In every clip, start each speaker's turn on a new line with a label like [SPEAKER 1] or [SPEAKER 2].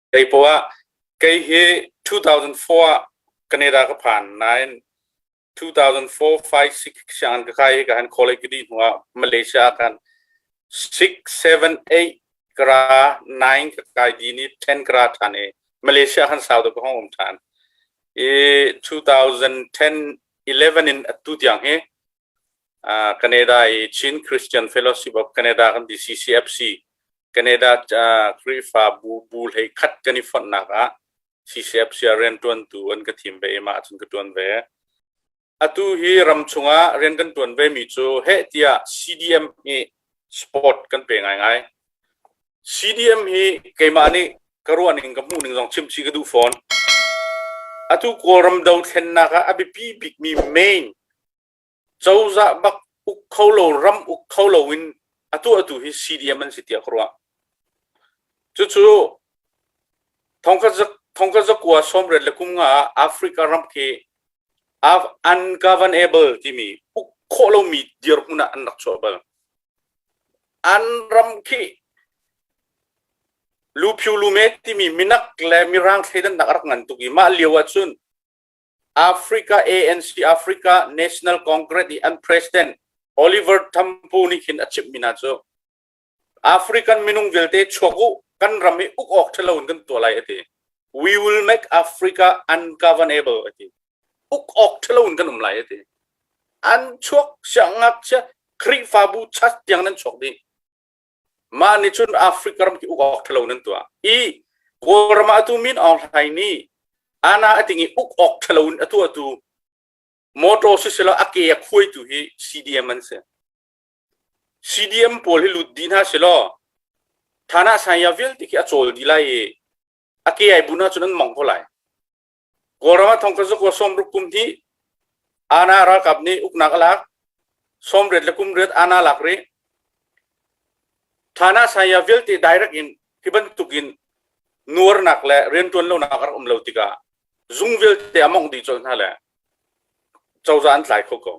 [SPEAKER 1] Kei poah kei hi 2004 ah Canada ka phan nain 2004, 5, 6 sianginn ka kai ka han college ka dih hnu ah Malaysia kan 6, 7, 8 kara 9 ka kai di ni 10 kara than i Malaysia kan sau deuh ka hong um than i 2010 11 in atu tiang hi Canada i Chin Christian Fellowship of Canada kan ti CCFC Canada Khrihfa bu bu hlei khat kan i fonhnak ah CCFC ah rianṭuantu an ka thim ve i mah ahcun ka ṭuan ve. Atu hi ram chungah rian kan ṭuan ve mi cu heh tiah CDM hi sport kan pe ngaingai. CDM hi keimah nih ka ruah ning ka hmuh ning zong chim chih ka duh fawn. Atu Kawlram dothlennak ah a biapi bikmi main cozah bak uk kho lo ram uk kho lo in atu atu hi CDM an si tiah ka ruah. Cucu thongkhat zakua sawmriat le kum nga ah Africa ram khi ungovernable timi uk khawh lomi dirhmun ah an rak chuah bal. An ram khi Luphiu lume timi minak le mirang thleidannak a rak ngan tuk i mah lio ahcun Africa ANC Africa National Congress i an president Oliver Tambo nih khin a chimhmi hna cu African minung vialte chuak u kan ram hi uk awk ṭhalo in kan tuah lai a ti. We will make Africa ungovernable a ti. Uk awk ṭhalo in kan um lai a ti. An chuak siangngakchia Khrihfabu church tiang nan chuak dih. Mah nih cun Africa ram khi uk awk ṭhalo nan tuah. I Kawlram ah atu Min Aung Hlaing nih ana a ting i uk awk ṭhalo in a tuahtu motor siselaw a ke a khuaitu hi CDM an si. CDM pawl hi lut dih hna selaw Thana Saya vialte khi a cawl dih lai i a ke ai bun ahcun an mong ko lai. Kawlram ah thongkhat zakua sawmruk kum hnih Ana ralkap nih uknak a lak. Sawmriat le kum riat Ana lak rih. Thana Saya vialte direct in hi bantuk in nuarnak le riantuan lonak a rak um lo tikah zung vialte a mongh dih colh hna le cozah an tlai kho ko.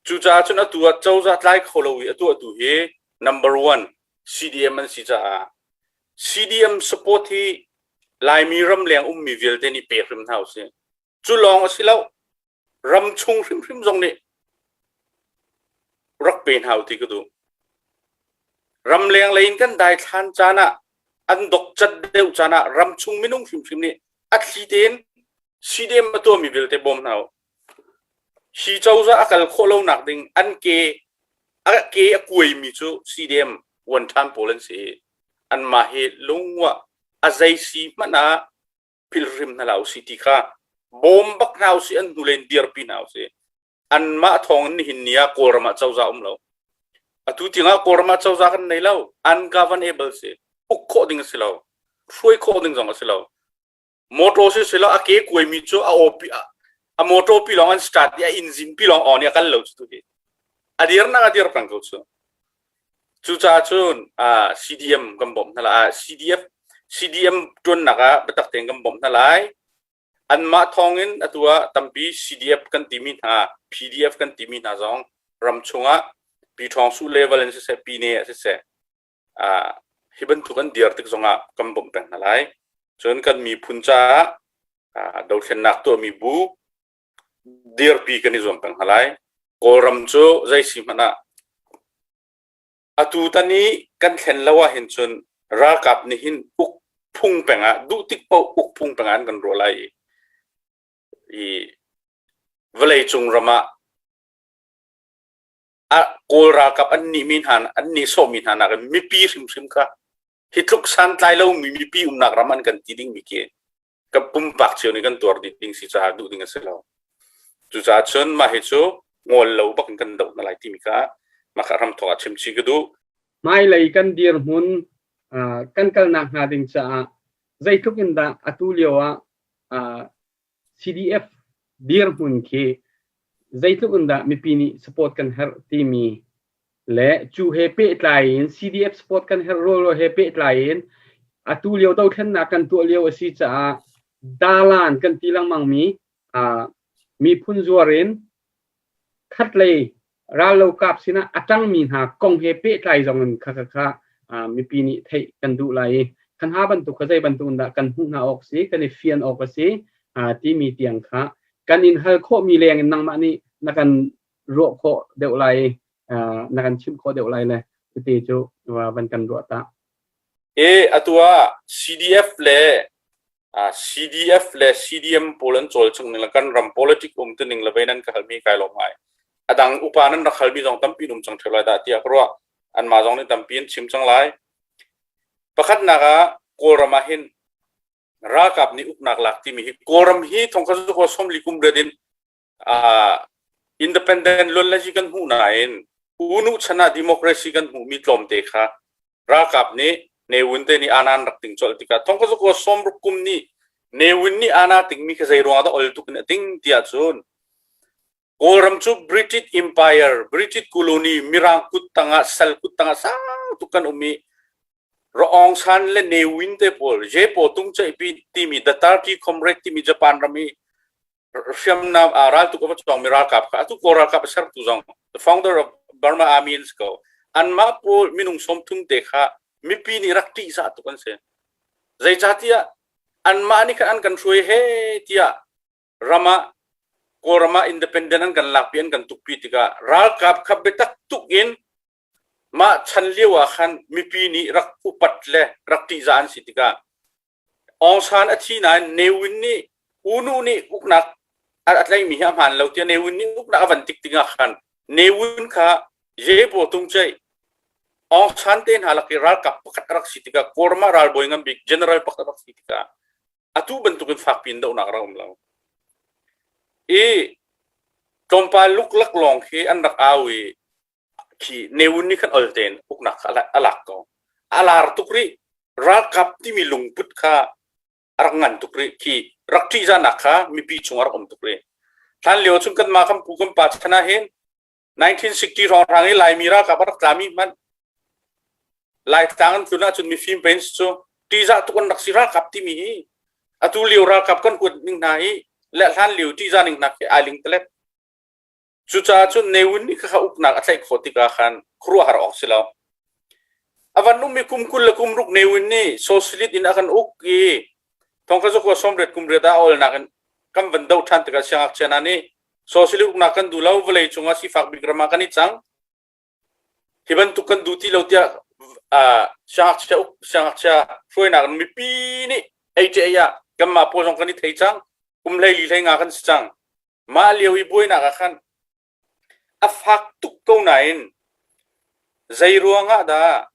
[SPEAKER 1] Cucaah cun atu ah cozah tlai kho lo i atu atu hi number one CDM an si caah CDM support hi Laimi ramleng ummi vialte nih pe hrim hna usih. Cu lawng a si lo. Ram chung hrimhrim zong nih rak pe hna u ti ka duh. Ramleng lei in kan daithlan caan ah an dok cat deuh caan ah ram chung minung hrimhrim nih a thli tein CDM a tuahmi vialte bawm hna u. Hi cozah a kal khawh lonak ding an ke a ke a kuaimi cu CDM uan ṭhan pawl an si i anmah hi lungua a zei si hmanh ah philhrim hna hlah usih ti kha bawm bak hna usih an hnulei in dirpi hna usih anmah thawng in nihin ni ah Kawlram ah cozah um lo atu tiangah Kawlram ah cozah kan nei lo ungovernable si uk khawh ding a si lo hruai khawh ding zong a si lo motor si sila a ke kuaimi cu a aw a motor pi lawng an start i a engine pi lawng on i a kal lo cu tu hi a dirnak a dir peng ko cu cucaah cun CDM kan bawmh hna lai CDF CDM tuannak ah biatak tein kan bawmh hna lai anmah thawngin atu ah tampi CDF kan timi hna PDF kan timi hna zong ram chungah pi ṭhawng su level in siseh pine ah siseh hi bantuk an dir tik zongah kan bawmh peng hna lai. Cun kan miphun caah dothlennak tuahmi bu dirpi kan i zuam peng hna lai. Kawlram cu zei si hmanh ah atu tan i kan thlen lo ahhin cun ralkap nih hin uk phung peng ah duh tik paoh uk phung peng ah an kan ruah lai i vawlei cung ram ah a Kawl ralkap an nih mi hna an nih sawhmi hna nakin mipi hrimhrim kha hi tluk santlai lomi mipi umnak ram an kan ti dingmi khi kan pumpak cio nih kan tuar dih ding si caah duh ding a si lo. Cucaah cun mah hi cu ngol lo bak in kan doh hna lai timi kha mah kha ramthawk ah chim chih ka duh.
[SPEAKER 2] Hmailei kan dirhmun kan kalnak hnga ding caah zeitluk in dah atu lio ah CDF dirhmun khi zeitluk in dah mipi nih support kan herh timi le cu he pehtlai in CDF support kan herh rualrual he pehtlai in atu lio dothlennak kan tuah lio a si caah dalan kan ti lengmang mi miphun zuar in khatlei rallokap sinah a ṭangmi hna kong he pehtlai zong in kha kha kha mipi nih theih kan duh lai i. Kha hna bantuk kha zei bantuk in dah kan hmuh hna awk si, kan i fian awk a si timi tiang kha kan in hal khawhmi leng in nangmah nih na kan ruah khawh deuh lai na kan chimh khawh deuh lai le cuti cu van kan ruah ta.
[SPEAKER 1] E atu ah CDF le CDF le CDM pawl an cawlcangh ning le kan ram politic um tu ning le vei nan ka halmi kai lawm ngai. A dang upa nan rak halmi zong tampi um cang ṭheu lai dah tiah ka ruah. Anmah zong nih tampi an chim cang lai. Pakhatnak ah Kawlram ah hin ralkap nih uknak lak timi hi Kawlram hi thongkhat zakua 40 kum riat in independent luanlazi kan hmuh nain unu chan ah democracy kan hmuhmi tlawmte kha ralkap nih Ne Win te nih anan rak ting colh tikah thongkhat zakua 60 kum nih Ne Win nih ana tingmi kha zei ruangah dah ol tuk in a ting tiah cun Kawlram cu British Empire, British colony, Mirang kut tangah, sal kut tangah sau tuk kan um i Aung San le Ne Win te pawl, Jepo Tungceihpi timi The 30 Comrade timi Japan ram i hriamnam raltuk a va cawngmi ralkap kha atu Kawl ralkap a sertu zong the founder of Burma Army an si ko. Anmah pawl minung 30 te kha mipi nih rak ṭihzah tuk an si. Zeicahtiah anmah nih khan an kan hruai he tiah ram ah Kawlram ah independent an kan lakpi an kan tukpi tikah ralkap kha biatak tuk in mah chan lio ah khan mipi nih rak upat le rak ṭihzah an si tikah Aung San a thi nain Ne Win nih U Nu nih uknak a tlaihmi hi a hmaan lo tiah Ne Win nih uknak a van tik tikah khan Ne Win kha Ye Bo Tung Ceih Aung San te hna lak i ralkap pakhat a rak si tikah Kawlram ah ralbawi ngan bik general pakhat a rak si tikah atu bantukin fakpi in dohnak rak um lo. I tlawmpal luklak lawng khi an rak au i khi Ne Win nih khan ol tein uknak kha a lak ko. A lar tuk rih. Ralkap timi lungput kha a rak ngan tuk rih. Khi rak ṭihzahnak kha mipi chung a rak um tuk rih. Hlan lio chung kanmah kan pu kan pa chan ah hin 1960 hrawnghrang i Laimi ralkap a rak tlami hmanh Laitlang an tlun ahcun mifim pens cu ṭihzah tuk an rak si ralkap timi hi atu lio ralkap kan huat ning hna hi le hlan lio ṭihzah ning hna khi ai ling telet. Cucaah cun Ne Win nih khakha uknak a tlaih khawh tikah khan khuaruahhar awk si lo. A van ummi kum 20 le kum ruk Ne Win nih socialist in a kan uk i thongkhat zakua 80 kum riat ah a olnak in kan van doh ṭhan tikah siangngakchia hna nih Socialist uknak kan duh lo, vawlei cungah sifak bik ram ah kan i cang. Hi bantuk kan duh ti lo tiah siangngakchia siangngakchia hruainak in mipi nih ei ah kanmah pawl zong kan i thei cang. Kum 14 hlei nga kan si cang. Mah lio i buainak ah khan a fak tuk ko nain zei ruangah dah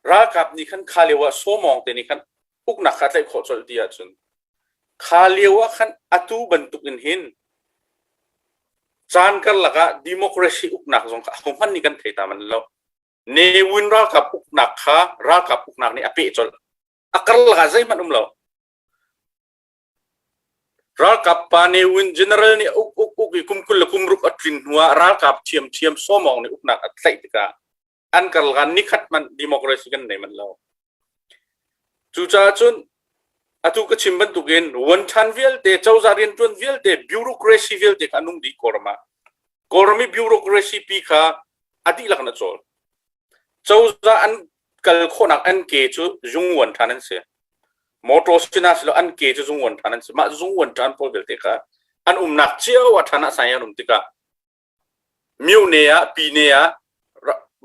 [SPEAKER 1] ralkap nih khan kha lio ah sawmawng te nih khan uknak kha tlaih khawh colh ti ahcun kha lio ah khan atu bantuk in hin caan karlak ah democracy uknak zong kha ahohmanh nih kan thei ta man lo. Ne Win ralkap uknak kha ralkap uknak nih a peh colh. A karlak ah zeihmanh um lo. Ralkap pa Ne Win general nih uk uk uk i kum 20 le kum ruk a tlin hnu ah ralkap ṭhiamṭhiam sawmawng nih uknak a tlaih tikah an karlak ah nikhat hmanh democracy kan nei manh lo. Cucaah cun atu ka chim bantukin vuanṭhan vialte, cozah rianṭuan vialte, bureaucracy vialte kha a nung dih Kawlram ah. Kawlram i bureaucracy pi kha a dihlak in a cawl. Cozah an kal khawhnak an ke cu zungvuan ṭhan an si. Motor sinah silo an ke cu zungvuan ṭhan an si. Mah zungvuan ṭhan pawl vialte kha an umnak cio ah ṭhan ah sai an um tikah Myone ah Pine ah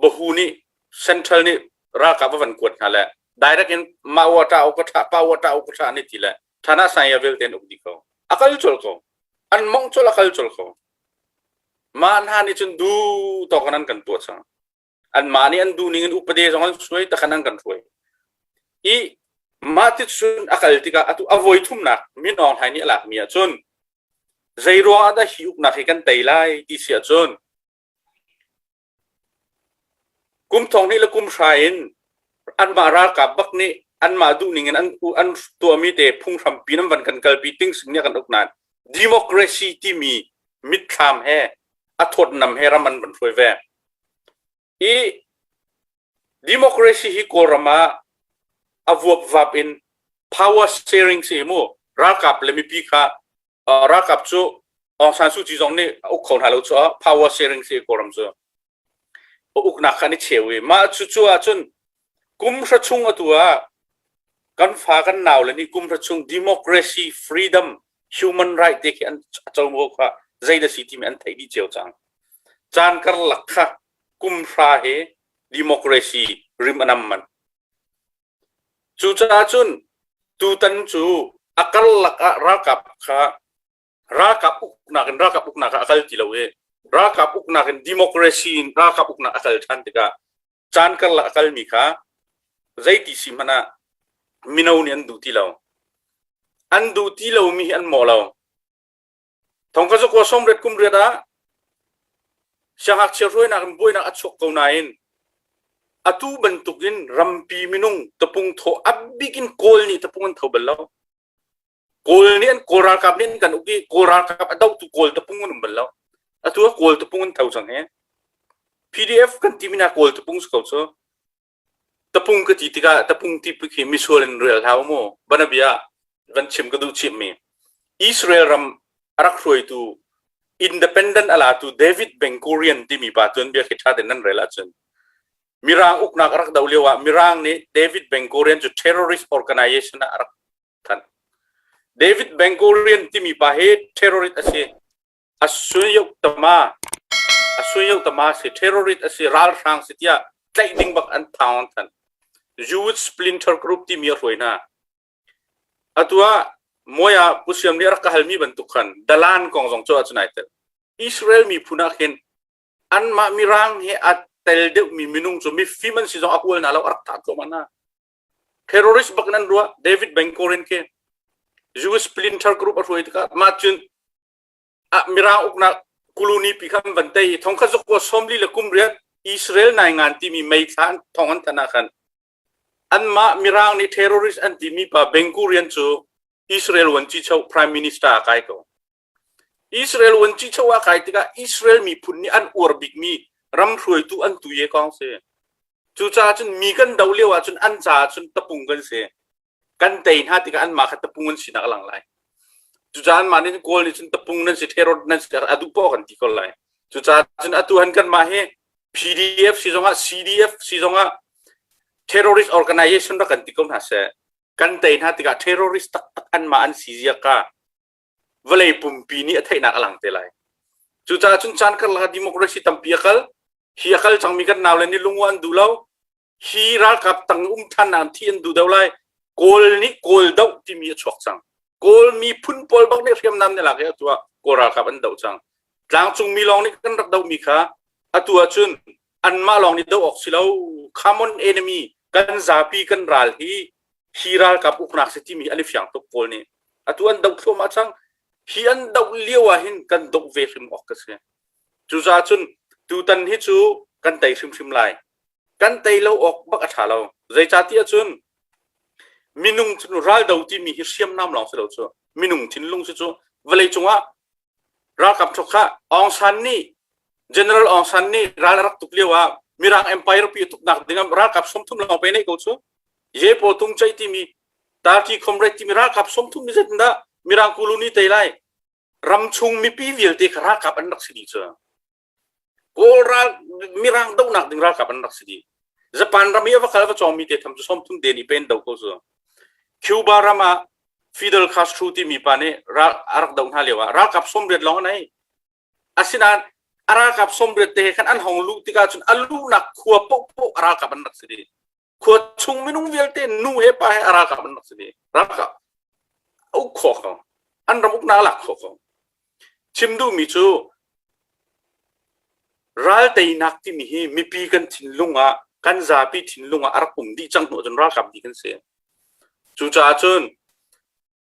[SPEAKER 1] Bahu nih Central nih ralkap a van kuat hna le direct in ma wa ta u ka tha pa wa ta u ka tha ni ti le thana sai ya vialte an uk dih ko. A kal col ko. An mong col a kal col ko. Mah hna nih cun du tawk an kan tuah cang. Anmah nih an duh ning in upade zong an suai takhan an kan hruai. I mah ti cun a kal tikah atu a voi thumnak Min Aung Hlaing nih a lakmi ahcun zei ruang ah dah hi uknak hi kan tei lai ti si ahcun kum 20 le kum hra in anmah ralkap bak nih anmah duh ning in an an tuahmi te phunghrampi nan van kan kalpi ting sing nih kan uk nain democracy timi mitthlam he a thawtnam he ram an van hruai ve. I democracy hi Kawlram ah a vuapvap in power sharing si mu ralkap le mipi kha ralkap cu Aung San Suu Kyi zong nih a uk kho hna lo cu power sharing si Kawlram cu uknak kha an i cheu i mah cu cu ahcun kum hra chung atu ah. Kan fa kan nau le nih kum hra chung democracy, freedom, human right te khi an covo kha zei da si timi an theih dih cio cang. Caan karlak kha kum hra he democracy rim a nam man. Cucaah cun tutan cu a karlak ah ralkap kha ralkap uknak in ralkap uknak ah a kal ti lo i ralkap uknak in democracy in ralkap uknak a kal ṭhan tikah caan karlak a kalmi kha zeiti si hmanh ah mino nih an duh ti lo. An duh ti lomi hi an mawh lo. Thongkhat zakua sawmriat kum riat ah siangngakchia hruainak in buainak a chuak ko nain atu bantukin rampi minung tapung thaw a bik in Kawl nih tapung an tho bal lo. Kawl nih an Kawl ralkap nih an kan uk i Kawl ralkap a dohtu Kawl tapung an um bal lo. Atu ah Kawl tapung an tho cang hi. PDF kan timi na Kawl tapung si ko cu. Tapung ka ti tikah tapung ti khi misual in rel hau mu. Banabia van chim ka duh chimmi. Israel ram a rak hruaitu independent a latu David Ben Gurion timi pa tuanbia khi ṭha tein nan rel ahcun Mirang uknak a rak doh lio ah Mirang nih David Ben Gurion cu terrorist organization ah a rak thanh. David Ben Gurion timi pa hi terrorist a si. A tama a tama si terrorist a si ralhrang si tiah tlaih ding bak an thang an than. Jewish Splinter Group timi a hruai hna. Atu ah Moya Pu Siam nih a rak ka halmi bantuk khan dalan kong zong cu ahcun ai tel. Israel miphun ah khin anmah mirang he a tel deuhmi minung cu mifim an si zong a hual hna lo a rak thah thluahmah hna. Terrorist bak in an ruah David Ben Gurion khi Jewish Splinter Group a hruai tikah mah cun Mirang uknak colony pi kha an van tei i thongkhat zakua sawmli le kum riat Israel naingan timi mei thla an thong an thanh ah khan anmah Mirang nih terrorist an timi pa Ben Gurion cu Israel vuanci Prime Minister a kai ko. Israel vuanci cho a kai tikah Israel miphun nih an uar bikmi ram hruaitu an tu ye kong si. Cucaah cun mi kan do lio ahcun an caah cun tapung kan si. Kan tei hna tikah anmah kha tapung an sinak a lang lai. Cucaah anmah nih Kawl nih cun tapung nan si, terror nan si a duh poah kan ti ko lai. Cucaah cun atu han kanmah hi PDF si zongah CDF si zongah terrorist organization rak kan ti ko hna seh. Kan tei hna tikah terrorist taktak anmah an si zia ka vawlei pumpi nih a theihnak a lang te lai. Cucaah cun caan karlak ah democracy tampi a kal. Hi a kal cangmi kan naule nih lungua an duh lo. Hi ralkap tang um than an thi an duh deuh lai. Kawl nih Kawl doh timi a chuak cang. Kawl miphun pawl bak nih hriamnam nih lak i atu ah Kawl ralkap an doh cang. Tlangcung mi lawng nih kan rak dohmi kha atu ahcun anmah lawng nih doh awk si lo. Common enemy kan zapi kan ral hi hi ralkap uknak si timi an i fiang tuk Kawl nih. Atu an doh thluahmah cang. Hi an doh lio ah hin kan doh ve hrim awk ka si. Cucaah cun tutan hi cu kan tei hrimhrim lai. Kan tei lo awk bak a ṭha lo. Zeicahtiah cun minung raldo timi hi hriamnam lawng si lo cu. Minung thinlung si cu vawlei cungah ralkap ṭhok kha Aung San nih General Aung San nih ral a rak tuk lio ah Mirang Empire pi a tuknak ding ah ralkap 30 lawng pe neih ko cu. Ye Paw Tung Ceih timi Tarki Comrade timi ralkap 30 ni zeitindah Mirang colony tei lai ram chung mipi vialte kha ralkap an rak si dih cu. Kawl ral Mirang dohnak ding ralkap an rak si dih. Japan ram i a va kal va cawngmi te tham cu 30 te nih pen do ko cu. Cuba ram ah Fidel Castro timi pa nih ral a rak doh hna lio ah ralkap 80 lawng an ei. Asinain a ralkap 80 te he khan an hong luh tikah cun a luhnak khua paohpaoh a ralkap an rak si dih. Khua chung minung vialte nu he pa he a ralkap an rak si dih. Ralkap a uk khawh ko. An ram uknak a lak khawh ko. Chim duhmi cu ral teinak timi hi mipi kan thinlung ah kan zapi thinlung ah a rak um dih cang hnu ahcun ralkap dih kan si. Cucaah cun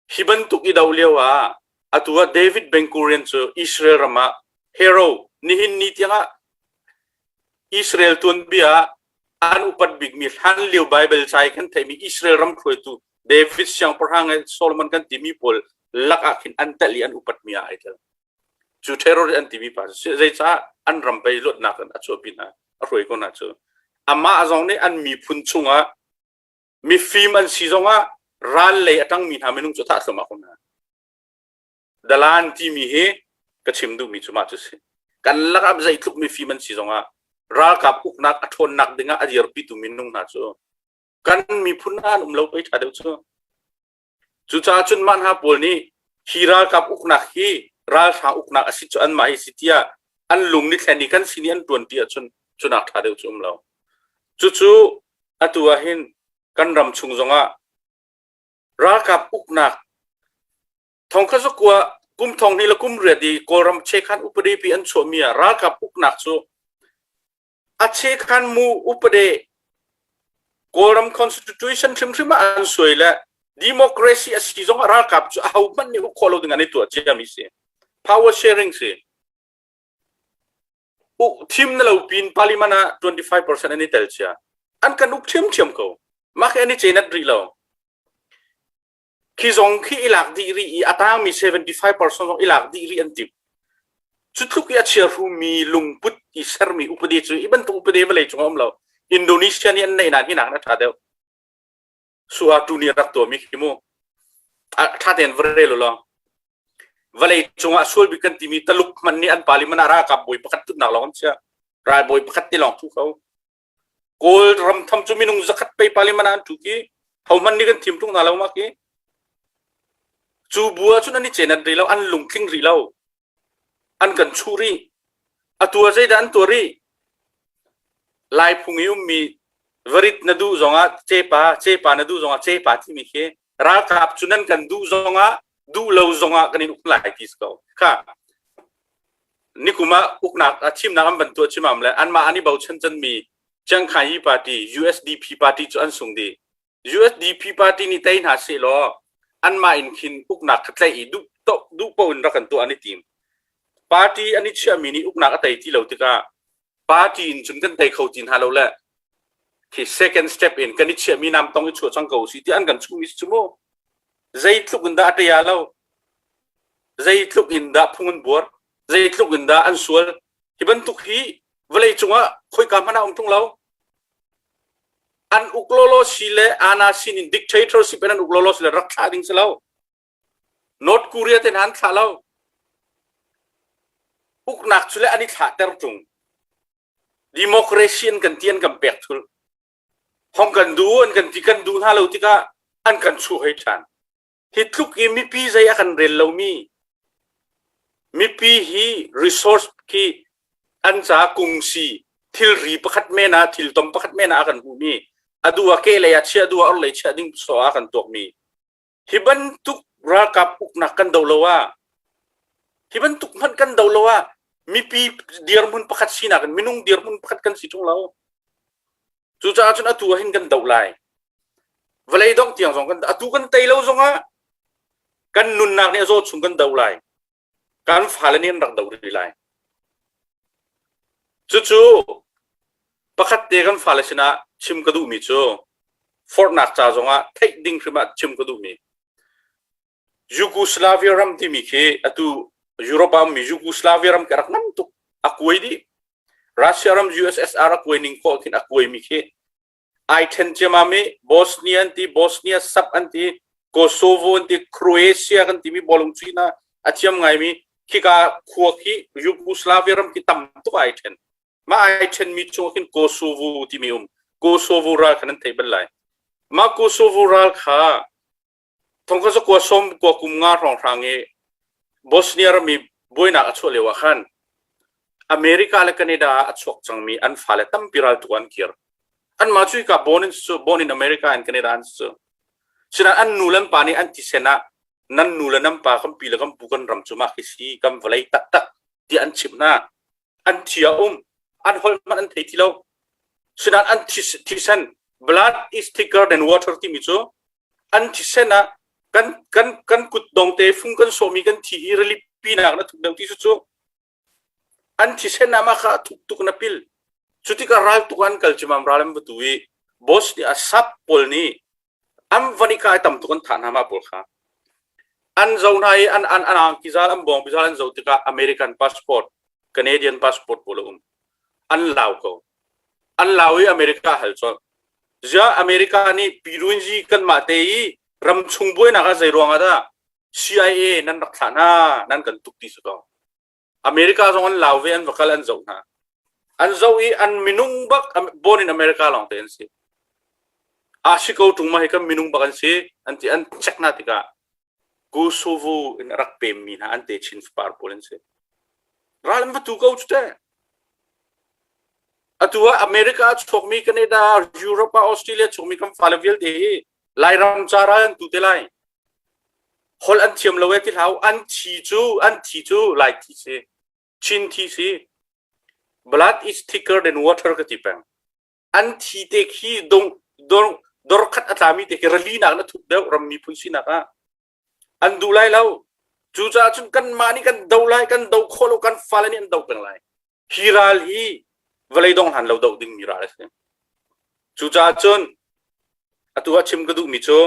[SPEAKER 1] Hi bantuk i do lio ah atu ah David Ben Gurion cu Israel ram ah hero nihin ni tiangah Israel tuanbia ah an upat bikmi hlanlio Bible ca i kan theihmi Israel ram hruaitu David siangpahrang le Solomon kan timi pawl lak ah khin an telh i an upatmi ah ai tel. Cu terrorist an timi pa cu zeicah an ram pei luatnak in a chuahpi hna a hruai ko hna cu amah zong nih an miphun chungah mifim an si zongah ral lei a ṭangmi hna minung cu thah thluahmah ko hna. Dalan timi hi ka chim duhmi cu mah cu si. Kan lakah zeitluk mifim an si zongah ralkap uknak a ṭhawnnak dingah a dirpitu minung hna cu. Kan miphun ah an um lo pei ṭha deuh cu. Cucaah cun mah hna pawl nih hi ralkap uknak hi ralhrang uknak a si cu anmah hi si tiah an lung ni thlen i kan sin i an ṭuan ti ahcun cunak ṭha deuh cu um lo. Cucu atu ah hin kan ram chung zongah ralkap uknak thongkhat zakua kum thong hnih le kum riat i Kawlram chekhan upadi pi an chuahmi ah ralkap uknak cu A chekhan mu upade Kawlram constitution hrimhrim ah an suai le democracy a si zong ah ralkap cu aho hmanh nih uk khawh lo ding an i tuah ciami si. Power sharing si. Thim na lo pin parliament ah 25% an i tel cia. An kan uk ṭhiamṭhiam ko. Mah khi an i cenat rih lo. Khi zong khi i lak dih rih i a tangmi 75% zong i lak dih rih an timh. Cu tluk i a chiahrumi lungput i sermi upadi cu i bantuk upadi vawlei cung a um lo. Indonesia nih an neih nain hi nak a ṭha deuh. Suharto nih a rak tuahmi khi mu. A ṭha tein va rel u law. Vawlei cungah sual bik kan timi Taluk hmanh nih an parliament ah ralkap bawi pakhat ṭhutnak lawng an chiah. Ralbawi pakhat te lawng ṭhu kho. Kawl ram tham cu minung zakhat pei parliament ah an ṭhu ki hohmanh nih kan thim ṭung hna lo ma ki cu bu ah cun an i cenat rih lo an lungtling rih lo an kan chuh rih atu ah zeidah an tuah rih Lai phung i ummi varit na duh zongah cepa cepa na duh zongah cepa timi khi ralkap cu nan kan duh zongah duh lo zongah kan in uk lai ti si ko kha Nikum ah uknak ah thimnak an van tuah cimam le anmah an i bochan canmi Chiang Kai Party, USDP party cu an sung dih. USDP party nih tei hna sehlaw anmah in khin uknak kha tlaih i duh duh paoh in rak kan tuah an i tim. Party an i chiahmi nih uknak a tei ti lo tikah party in cun kan tei kho ti hna lo le khi second step in kan i chiahmi nam tong i chuah cang ko si ti an kan chuhmi si cu mu. Zeitluk in dah a ṭia lo zeitluk in dah phung an buar zeitluk in dah an sual hi bantuk hi vawlei cungah khoika hmanh ah um ṭung lo an uk lawlaw si le ana sin in dictatorship in an uk lawlaw si le rak thlah ding si lo North Korea te hna an thlah lo uknak cu le an i thlahter ṭung democracy an kan ti an kan pek thul hong kan du an kan ti kan du hna lo tikah an kan chuh hei ṭhan Hi tluk i mipi zei a kan rel lomi mipi hi resource khi an ca kungsi thilri pakhat men ah thiltom pakhat men ah a kan hmuhmi a du ah ke lei ah chiah du ah or lei chiah ding so ah kan tuakmi hi bantuk ralkap uknak kan do lo ah hi bantuk hmanh kan do lo ah mipi dirhmun pakhat sinak in minung dirhmun pakhat kan si ṭung lo Cucaah cun atu ah hin kan doh lai. Vawlei dongh tiang zong kan atu kan tei lo zongah kan nunnak nih a zaw chung kan doh lai. Kan fale nih an rak doh rih lai. Cucu pakhat te kan fale sinah chim ka duhmi cu forhnak ca zongah theih ding hrim ah chim ka duhmi Yugoslavia ram timi khi atu Europe ah ummi Yugoslavia ram khi a rak ngan tuk a kuai dih Russia ram USSR a kuai ning khawh khin a kuaimi khi ai then ciamam i Bosnia an ti Bosnia sap an ti Kosovo an ti Croatia kan timi bawlung chuih hna a thiam ngaimi khika khua khi Yugoslavia ram khi tam tuk ai then mah ai thenmi chung khin Kosovo timi um Kosovo ral khan an thei bal lai mah Kosovo ral kha Thongkhat zakua sawm kua kum nga hrawnghrang i Bosnia ram i buainak a chuah lio ah khan America le Canada ah a chuak cangmi an fale tampi raltuk an kir. Anmah cu hika born in born in America and Canada an si. Sinain an nu le an pa nih an thisen ah nan nu le nan pa kan pi le kan pu kan ram cu mah khi si kan vawlei taktak tiah an chimh hna. An thi a um. An holh hmanh an thei ti lo. Sinain an thisen blood is thicker than water timi cu an thisen ah kan kan kan kut dong te fung kan sawhmi kan thi hi rili pinak na thuk deuh ti cu cu an thisen ah mah kha a thuk tuk na pil cu tikah ral tuk an kal cimam ral an va tu i boss nih a sap pawl nih an van i kai tam tuk an thah hna mah pawl kha an zo hna i an an an angki zal an bawngpi zal an zo tikah American passport Canadian passport pawl a um an lau ko an lau i America hal colh Ziah America nih Pirunzi kanmah te i ramchung buainak ah zei ruangah dah CIA nan rak thlah hna nan kan tuk ti si ko. America zong an lau ve an va kal an zoh hna. An zoh i an minung bak born in America lawng te an si. A si ko ṭung ma hi kan minung bak an si an ti an check hna tikah Kosovo in a rak pemmi hna an techin fapar pawl an si. Ral an va tu ko cu teh. Atu ah America a chuakmi Canada, Europe ah Australia chuakmi kan fale vialte hi Lairam ca ral an tu te lai. Holh an thiam lo e ti hlau an thi cu an thi cu Lai thi si. Chin thi si. Blood is thicker than water ka ti peng. An thi te khi dong dor dor khat a tlami te khi rali nak na thup deuh ram miphun sinak ah an duh lai lo. Cucaah cun kanmah nih kan do lai, kan do khawh lo, kan fale nih an do peng lai. Hi ral hi vawlei dong hlan lo doh dingmi ral a si. Cucaah cun atu ah chim ka duhmi cu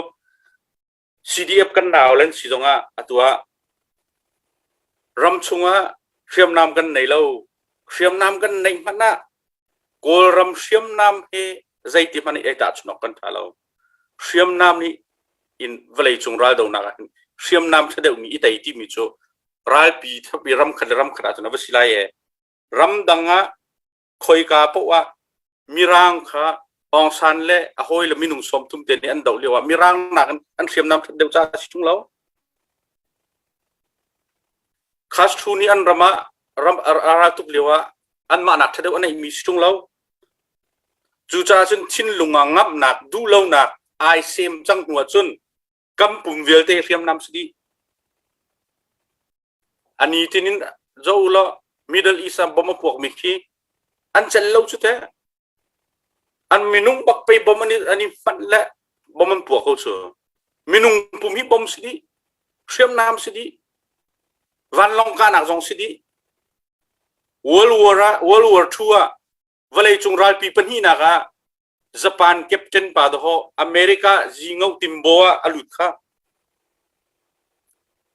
[SPEAKER 1] CDF kan nau len si zongah atu ah ram chungah hriamnam kan nei lo. Hriamnam kan neih hmanh ah Kawlram hriamnam he zeiti hmanh i ei tahchunh awk kan ṭha lo. Hriamnam nih in vawleicung raldonak ah hin hriamnam ṭha deuhmi i tei timi cu ralpi thapi ramkhat le ramkhat ahcun a va si lai ee. Ramdang ah khoika paoh ah Mirang kha Aung San le a hawile minung 30 te nih an doh lio ah Mirang nakin an hriamnam ṭhat deuh caah a si ṭung lo. Castro nih an ram ah ram a ral tuk lio ah anmah nak ṭha deuh a neihmi si ṭung lo. Cucaah cun thinlung ah ngamhnak, duhlonak ai sem cang hnu ahcun kan pum vialte hriamnam si dih. A nitin in zoh u law Middle East ah bomb a puakmi khi an celh lo cu teh. An minung bak pei bomb an i, an i hmanh le bomb an puak ko cu. Minung pum hi bomb si dih. Hriamnam si dih. Vanlawng kahnak zong si dih. World War ah, World War II ah vawleicung ralpi pahnihnak ah Japan captain pa dawh America zingo timbo ah a lut kha.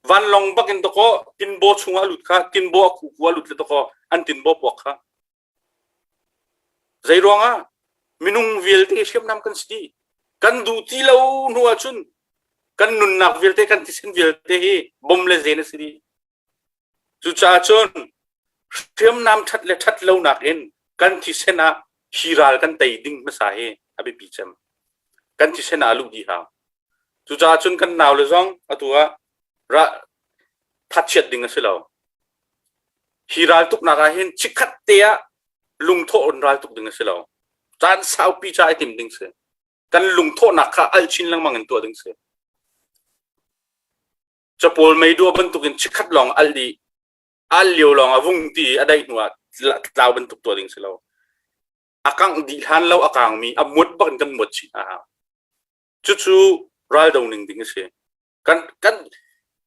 [SPEAKER 1] Vanlawng bak in dawkaw tinbo chungah a lut kha, tinbo a khuku a lut le dawkaw an tinbo puak kha. Zei ruangah minung vialte hriamnam kan si dih. Kan duh ti lo hnu ahcun kan nunnak vialte kan thisen vialte hi bom le zen a si dih. Cucaah cun hriamnam ṭhat le ṭhat lonak in kan thisen ah hi ral kan tei ding hmasa hi a biapi cem. Kan thisen ah a luh dih hau. Cucaah cun kan naule zong atu ah ra thatchiat ding a si lo. Hi ral tuknak ah hin chikkhat te ah lungthawh in ral tuk ding a si lo. Caan saupi ca i tim ding si. Kan lungthawhnak kha al chin lengmang in tuah ding si. Capawl meidua bantukin chikkhat lawng alh dih al lio lawng a vung ti i a daih hnu ah tlau bantuk tuah ding si lo. A kangh dih hlan lo a kangmi a muat bak in kan muat chih hna hau. Cucu raldo ning ding a si. Kan kan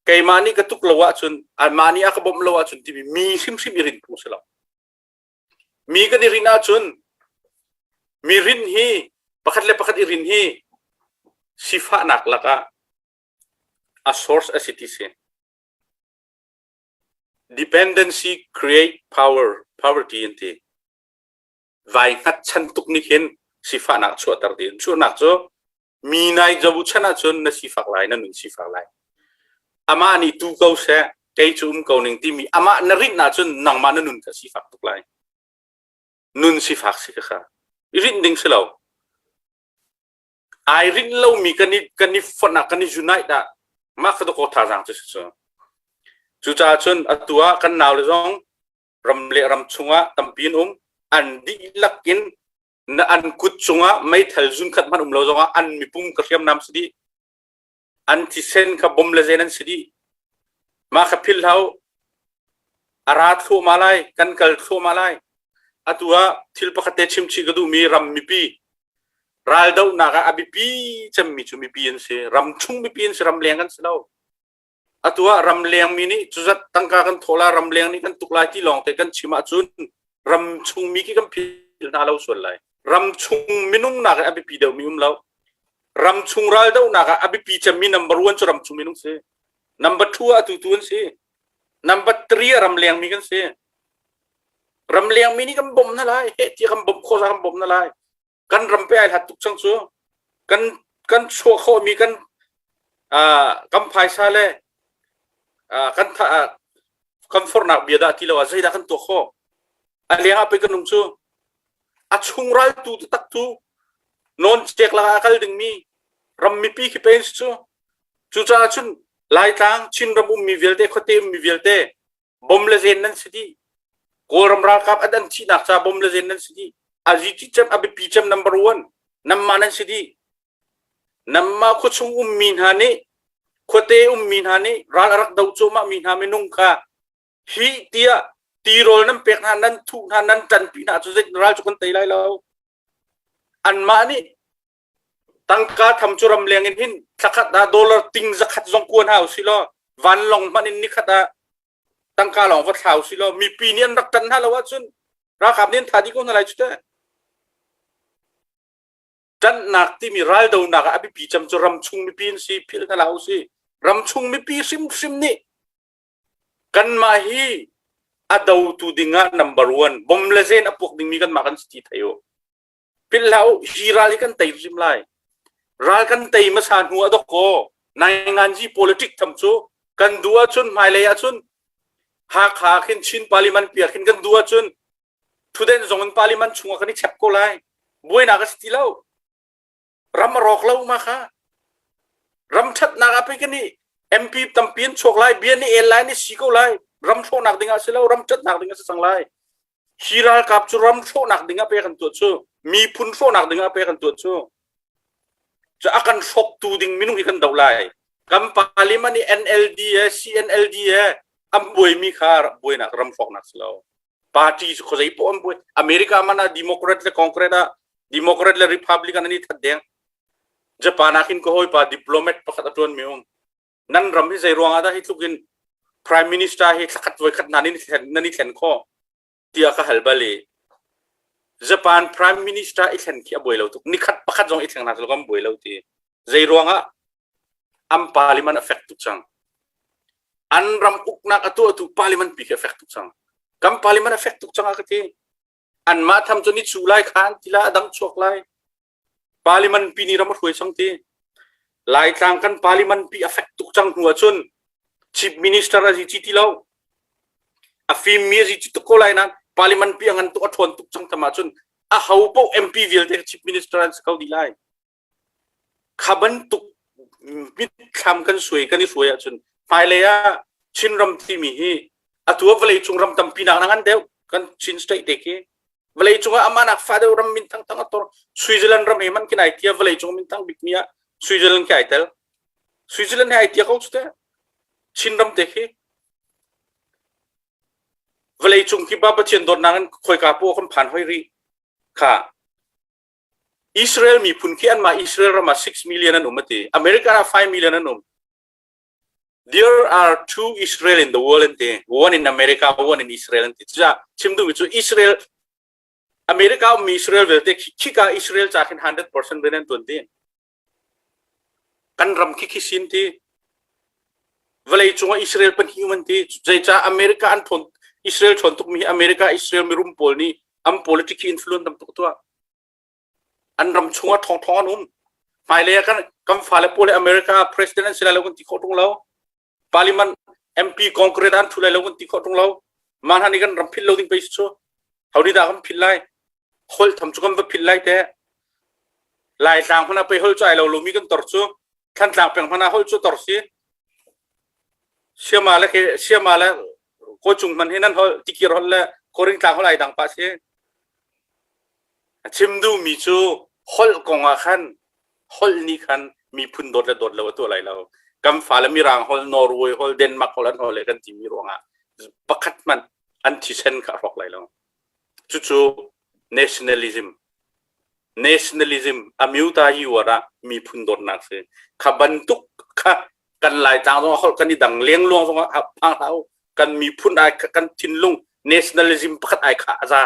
[SPEAKER 1] keimah nih ka tuk lo ahcun anmah nih a ka bawmh lo ahcun timi mi hrimhrim i rin phung si lo. Mi kan i rin ahcun mi rin hi pakhat le pakhat i rin hi sifahnak lakah a source a si ti si. Dependency create power, poverty an ti. Vai hngatchan tuk nih hin sifahnak chuahter ti. Chuahnak cu mi nai jabu chan ahcun na sifak lai, na nun sifak lai. Amah nih tu ko seh, kei cu um ko ning timi amah na rinh ahcun nangmah na nun kha sifak tuk lai. Nun sifak si kha kha. I rinh ding si lo. Ai rinh lomi kan i kan i fonh ah kan i unite ah mah kha dawkaw thazaang cu si cu. Cucaah cun atu ah kan naule zong ram le ram chungah tampi an um. An dihlak in na an kut cungah meithal zunkhat hmanh um lo zongah an mipum ka hriamnam si dih. An thisen kha bom le zen an si dih. Mah kha philh hlah u. A ra thluahmah lai, kan kal thluahmah lai. Atu ah thil pakhat te chimchih ka duhmi ram mipi raldohnak ah a biapi cemmi cu mipi an si. Ram chung mipi an si, ram leng an si lo. Atu ah ramleng mi nih cuzat tangka kan thawh lai, ramleng nih kan tuk lai ti lawng te kan chim ahcun ram chung mi khi kan philh hna lo sual lai. Ram chung minung nak ah a biapi deuhmi um lo. Ram chung raldohnak ah a biapi cemmi number one cu ram chung minung si. Number two ah atu tu an si. Number three ah ramleng mi kan si. Ramleng mi nih kan bawmh hna lai. Heh tiah kan bawmh khawh kan bawmh hna lai. Kan ram pe ai hlat tuk cang cu. Kan kan chuah khawhmi kan kan phaisa le kan kan fornak bia dah ti lo ah zeidah kan tuah khawh? A leng ah pei kan um cu. A chung raltu taktak tu. Non cek lakah a kal dingmi ram mipi khi pen si cu. Cucaah cun Laitlang Chinram ummi vialte khuate ummi vialte bom le zen nan si dih. Kawlram ralkap an an thihnak ca bom le zen nan si dih. A zi cem a biapi cem number one namma nan si dih. Namma khuachung ummi hna nih khuate ummi hna nih ral a rak do cuahmah mi hna minung kha hi tiah tirawl nan pek hna nan thuh hna nan ṭanpi hna cu zei ral cu kan tei lai lo. Anmah nih tangka tham cu ramleng in hin thlakhat ah dollar ting zakhat zong kuan hau si law vanlawng hmanh in nikhat ah tangka lawng va thlau si law mipi nih an rak ṭan hna lo ahcun ralkap nih an tha dih ko hna lai cu teh. Ṭanhnak timi raldonak ah a biapi cem cu ramchung mipi an si philh hna hlah usih. Ramchung mipi hrimhrim nih Kanmah hi a dotu dingah number one bom le zen a puak dingmi kanmah kan si ti thei u. Philh hlah u, hi ral hi kan tei hrim lai. Ral kan tei hmasa hnu ah dawkaw nainganzi politic tham cu kan duh ahcun hmailei ahcun Hakha khin Chin Parliament piak khin kan duh ahcun thuden zong in parliament chungah kan i chep ko lai. Buainak a si ti lo. Ram a rawk lo ma kha. Ram ṭhatnak ah pei kan i MP tampi an chuak lai, bia ni el lai, ni si ko lai. Ram hrawhnak ding ah si lo, ram ṭhatnak ding ah si cang lai. Hi ralkap cu ram hrawhnak ding ah pek an tuah cu. Miphun hrawhnak ding ah pek an tuah cu. Cu a kan hrawktu ding minung hi kan doh lai. Kan parliament i NLD he CNLD he an buaimi kha buainak ram hrawknak si lo. Party cu khuazei poh an buai. America man ah Democrat le Congress ah Democrat le Republican an i that deng. Japan ah khin ka hawipa diplomat pakhat a tuan mi um. Nan ram hi zei ruang ah dah hi tluk in Prime Minister hi thlakhat voi khat nan i thlen nan i thlen khawh tiah ka hal bal i Japan Prime Minister i thlen khi a buai lo tuk. Nikhat pakhat zong i thleng hna kan buai lo ti. Zei ruang ah an parliament a fek tuk cang. An ram uknak a tuahtu parliament pi khi a fek tuk cang. Kan parliament a fek tuk cang a ka ti. Anmah tham cu ni cu lai khan ti la a dang chuak lai. Parliament pi nih ram a hruai cang ti. Laitlang kan parliament pi a fek tuk cang hnu ahcun chief minister a zi ti lo. A fimmi a zi tuk ko lai nain parliament pi a ngan tuk a ṭhawn tuk cang tam ahcun a ho paoh MP vialte chief minister an si ko dih lai. Kha bantuk mitthlam kan suai kan i hruai ahcun hmailei ah Chinram timi hi atu ah vawleicung ram tampi nak na ngan deuh kan Chin state te khi vawleicung ah amah nak fa deuh ram min thang thang a tor Switzerland ram he man kin ai tia vawleicung min thang bik mi ah Switzerland khi ai tel Switzerland he ai tia ko chu te Chinram te khi vawleicung khi ba Pathian dawtnak in khoika po kan phan hoi ri kha Israel miphun khi anmah Israel ram ah 6 million an um a ti. America ah 5 million an um. There are two Israel in the world an ti. One in America, one in Israel an ti. Cucaah chim duhmi cu Israel America ummi Israel vialte khika Israel ca khin 100% rian an tuan ti. Kan ram khi khi sin ti. Vawlei cungah Israel pahnih um an ti. Zeicah America an ṭhawn Israel ṭhawn tukmi hi America Israel mirum pawl nih an politic hi influence tam tuk tuah. An ram chungah ṭhawng ṭhawng an um. Hmailei ah kan kan fale pawl hi America president an si lai lo kan ti khawh ṭung lo. Parliament MP Congress an ṭhu lai lo kan ti khawh ṭung lo. Mah hna nih kan ram philh lo ding pei si cu. Ho nih dah kan philh lai? Holh tham cu kan va philh lai teh. Laitlang hmanh ah pei holh cu ai lo lomi kan tor cu. Thantlang peng hmanh ah holh cu tor si. Siama le ke Siama le Kawcung hmanh hi nan holh tikir holh le Kawringtlang holh ai dang pah si. A chim duhmi cu holh kong ah khan holh nih khan miphun dawt le dawt lo a tuah lai lo. Kan fale Mirang holh, Norway holh, Denmark holh an holh le kan timi ruangah pakhat hmanh an thisen kha a hrawk lai lo. Cucu nationalism nationalism amyuta yuar ah miphun dawtnak si. Kha bantuk kha kan Laitlang zong holh kan i dang lengluang zong ah phang hlah u. Kan miphun ai kan thinlung nationalism pakhat ai khah a za.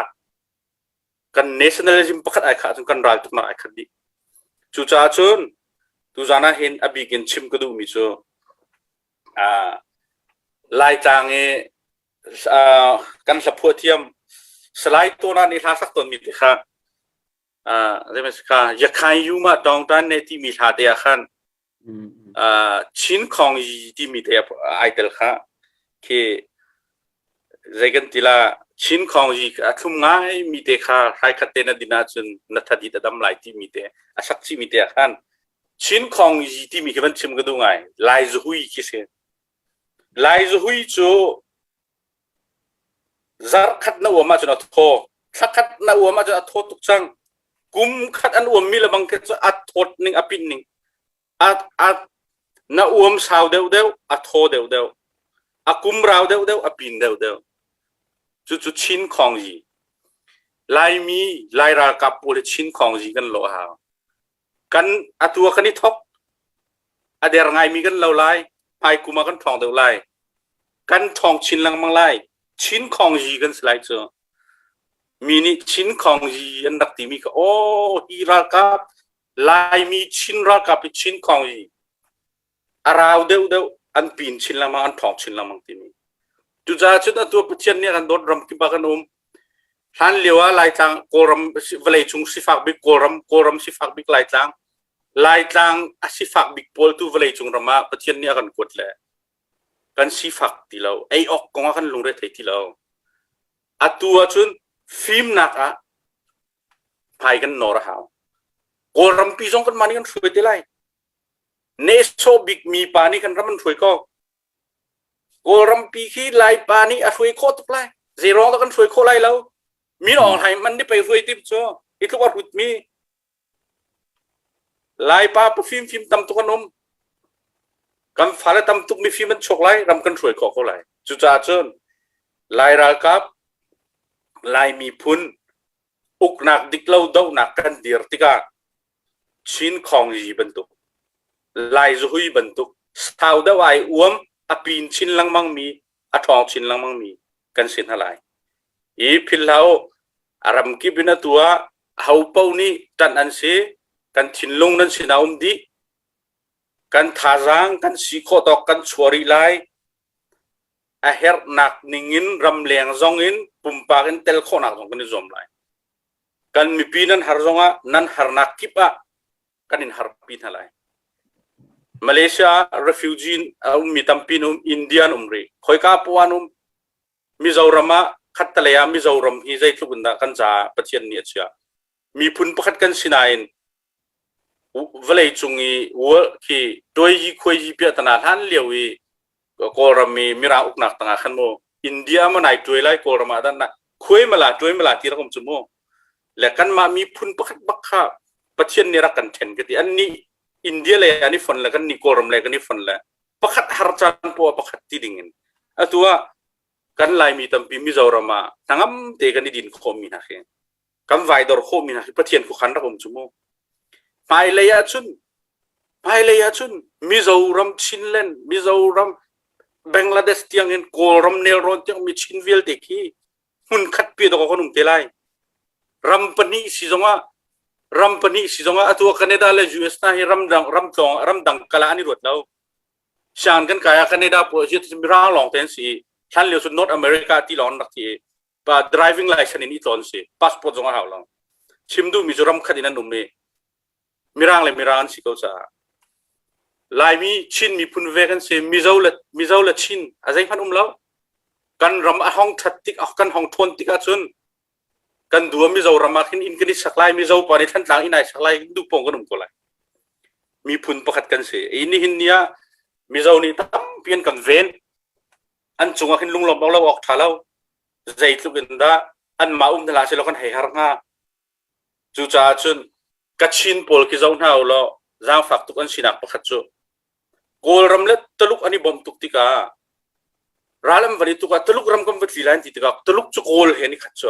[SPEAKER 1] Kan nationalism pakhat ai khah cun kan ral tuknak ai khat dih. Cucaah cun tuzan ah hin a bik in chim ka duhmi cu Laitlang i kan hlaphuah thiam Salai Tawna nih hla sak tawnmi te kha kha Yakhain Yu ma tawng tan ne timi hla te ah khan Chin Khong Yi timi te ai tel kha khi zei kan ti la. Chin Khawngyi a thlum ngai mi te kha hrai khat te na din ahcun na thadit a dam lai timi te a sak chihmi te ah khan Chin Khawngyi timi khi van chim ka duh ngai. Lai zuhui khi si. Lai zuhui cu zarh khat na uam ahcun a thaw. Thla khat na uam ahcun a thaw tuk cang. Kum khat an uammi le bang khi cu a thawt ning a pin ning a, a, na uam sau deuhdeuh, a thaw deuhdeuh, a kum rau deuhdeuh, a pin deuhdeuh. Cucu Chin Khawngyi. Laimi, Lai ralkap pawl hi Chin Khawngyi kan lawh hau. Kan atu ah kan i thok. A der ngaimi kan lo lai. Hmai kum ah kan ṭhawng deuh lai. Kan ṭhawng chin lengmang lai. Chin Khawngyi kan si lai cu. Mi nih Chin Khawngyi an rak timi kha, aw, hi ralkap Laimi Chin ralkap hi Chin Khawng i a rau deuhdeuh an pin chin lengmang an ṭhawng chin lengmang timi. Cucaah cun atu Pathian nih a kan dawt ram kip ah kan um. Hlan lio ah Laitlang Kawlram vawlei cung sifak bik Kawlram Kawlram sifak bik Laitlang Laitlang a sifak bik pawl tu vawlei cung ram ah Pathian nih a kan kuat le kan sifak ti lo ei awk kong ah kan lungre thei ti lo. Atu ahcun fimnak ah hmai kan nawr a hau. Kawlrampi zong kanmah nih kan hruai te lai. Nehsawh bikmi pa nih kan ram an hruai ko. Kawlrampi khi Laipa nih a hruai khawh tuk lai. Zeiruang dah kan hruai khawh lai lo? Min Aung Hlaing man nih pei hruai tim cu. Hi tluk a hrutmi Laipa pafimfim tam tuk an um. Kan fale tam tuk mifim an chuak lai, ram kan hruai khawh ko lai. Cucaah cun Lai ralkap, Lai miphun uknak diklo dohnak kan dir tikah Chin Khawngyi bantuk, Lai Zuhui bantuk sau deuh ai uam a pin chin lengmang mi, a ṭhawng chin lengmang mi kan si hna lai. I philh hlah u, a ram kip in atu ah aho paoh nih ṭanh an si, kan thinlung nan sinah um dih, kan thazaang kan si khawh tawk kan chuah rih lai, a herhnak ningin ramleng zong in pumpak in tel khawhnak zong kan i zuam lai. Kan mipi nan har zongah nan harnak kip ah kan in harpi hna lai. Malaysia refugee a ummi tampi um, India an um rih. Khoika poah an um. Mizoram ah khattalei ah Mizoram hi zeitluk in dah kan caah Pathian nih a chiah. Miphun pakhat kan si nain vawlei cung i world khi tuai khuai yi piah tana hlan lio i Kawlram i Mirang uknak tangah khan mu India ma nai tuai lai Kawlram ah dan na khuai mala tuai mala ti rak um cu mu le kanmah miphun pakhat bak kha Pathian nih rak kan then ka ti an nih India le an i fon le kan nih Kawlram le kan i fon le pakhat har caan poah pakhat ti ding in atu ah kan Laimi tampi Mizoram ah hnangam te kan i din khawhmi hna khi kan vai dor khawhmi hna khi Pathian khuakhan rak um cu mu hmailei ah cun hmailei ah cun Mizoram Chinland Mizoram Bangladesh tiang in Kawlram nelrawn tiang mi Chin vialte khi hmun khat pi dawk kan um te lai ram pahnih si zongah ram pahnih si zongah atu Canada le US hna hi ram dang ram tlawng ram dang kala an i ruat lo sian kan kai ah Canada pawl hi mirang lawng te an si hlan lio cu North America ti lawng an rak ti pa driving license in i tlawn si passport zong a hau lo chim duhmi cu ram khat in an um i mirang le mirang an si ko caah Laimi Chin miphun ve kan si Mizo le Mizo le Chin a zeihmanh um lo kan ram a hong that tik kan hong thawn tik ahcun kan dua Mizoram ah khin inn kan i sak lai Mizo pa nih Thantlang inn ai sak lai duh pawng kan um ko lai miphun pakhat kan si i nihin ni ah Mizo nih tampi an kan ven an cungah khin lunglawm lo awk ṭha lo zeitluk in dah anmah um hna selaw kan hei har hnga cucaah cun Kachin pawl khi zoh hna u law zaangfak tuk an sinak pakhat cu Kawlram le Tuluk an i bawmh tuk tikah ral an van i tuk ah Tuluk ram kan va tli lai an ti tikah Tuluk cu Kawl he an i khat cu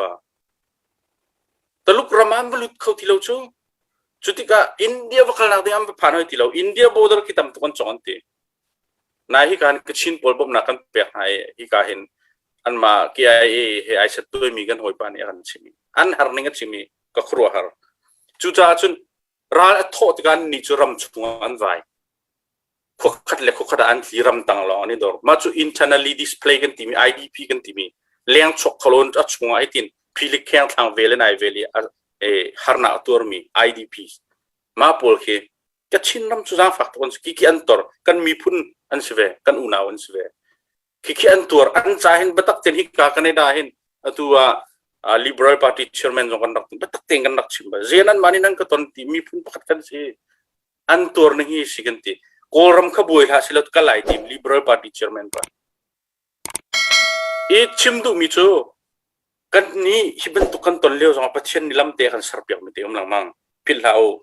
[SPEAKER 1] Tuluk ram ah an va lut kho ti lo cu cu tikah India va kalnak ding an va phan hoi ti lo India border khi tam tuk an cong an ti Nai hika hin Kachin pawl bawmhnak kan pek hna i hika hin anmah KIA he ai set tuaimi kan hawipa nih a kan chim i an har ning a chim i ka khuaruahhar. Cucaah cun ral a thawh tikah annih cu ram chungah an vai. Khuakhat le khuakhat ah an tli ramtang lawng an i dor. Mah cu internally display kan timi IDP kan timi leng chuak kholon a chungah hitin philik kheng thlang vel in ai vel i harnak a tuarmi IDP mah pawl khi Kachin ram cu zaangfak tuk an si. Khi an tor. Kan miphun an si ve. Kan unau an si ve. Khi khi an tuar. An ca hin biatak ten hika Canada hin. Atu ah Liberal Party chairman zong kan rak biatak tein kan rak chim bal. Zian an mah nih nan ka ton ti miphun pakhat kan si. An tuar ning hi si kan ti. Kawlram kha buai hlah silo ka lai tim Liberal Party chairman pa. I chim duhmi cu kan nih hi bantuk kan ton lio zongah Pathian nih lamte a kan serpiakmi te um lengmang. Philh hlah u.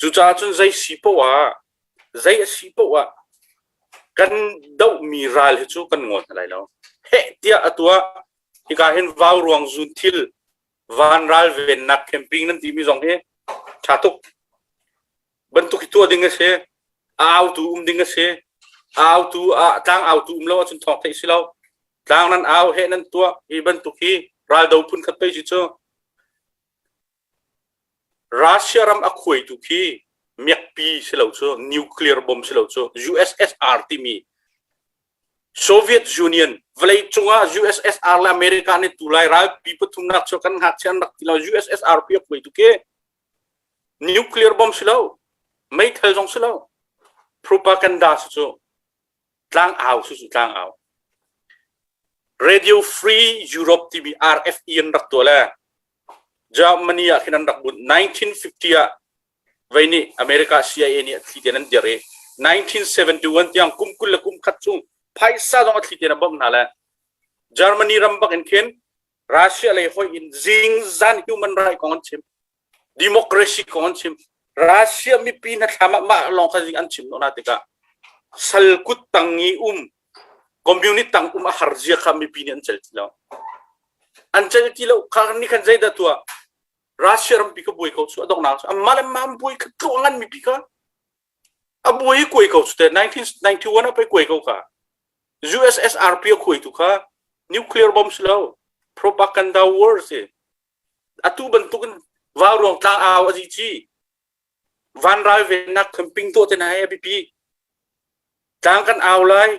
[SPEAKER 1] Cucaah cun zei si poah ah zei a si poah ah kan dohmi ral hi cu kan ngawl hna lai lo. Heh tiah a tuah. Hika hin vau ruang zun thil van ral vennak camping nan timi zong hi ṭha tuk. Bantuk hi tuah ding a si. A autu um ding a si. A autu a tlang autu um lo ahcun thawng theih si lo. Tlang nan au he nan tuah hi bantuk hi raldo phun khat pei si cu. Russia ram a khuaitu khi miakpi si lo cu nuclear bomb si lo cu USSR timi Soviet Union vawlei cungah USSR le America nih tulai ralpi pathumnak cu kan ngakchia an rak ti lo USSR pi a khuaitu khi nuclear bomb si lo meithal zong si lo propaganda si cu tlang au si cu tlang au Radio Free Europe timi RFE an rak tuah le Germany ah khin an rak bunh. 1950 ah vei nih America CIA nih a thli tein an dir i 1971 tiang kum 20 le kum khat chung phaisa zong a thli tein a bawmh hna le Germany ram bak in khin Russia lei hoi in zingzan human right kong an chim. Democracy kong an chim. Russia mipi hna thlam ah mah lawng kha zing an chim na tikah sal kut tang i um communist tang um a har zia kha mipi nih an cel ti lo. An cel ti lo kha ni khan zeidah tuah Russia rampi ka buai ko cu a donghnak cu amah le mah buai kha tluah ngan mipi kha a buai i kuai ko cu te 1991 ah pei kuai ko kha USSR pi a khuai tu kha nuclear bomb si lo propaganda war si atu bantukin vauruang tlang au a ci vanral vennak camping tuah te na a biapi tlang kan au lai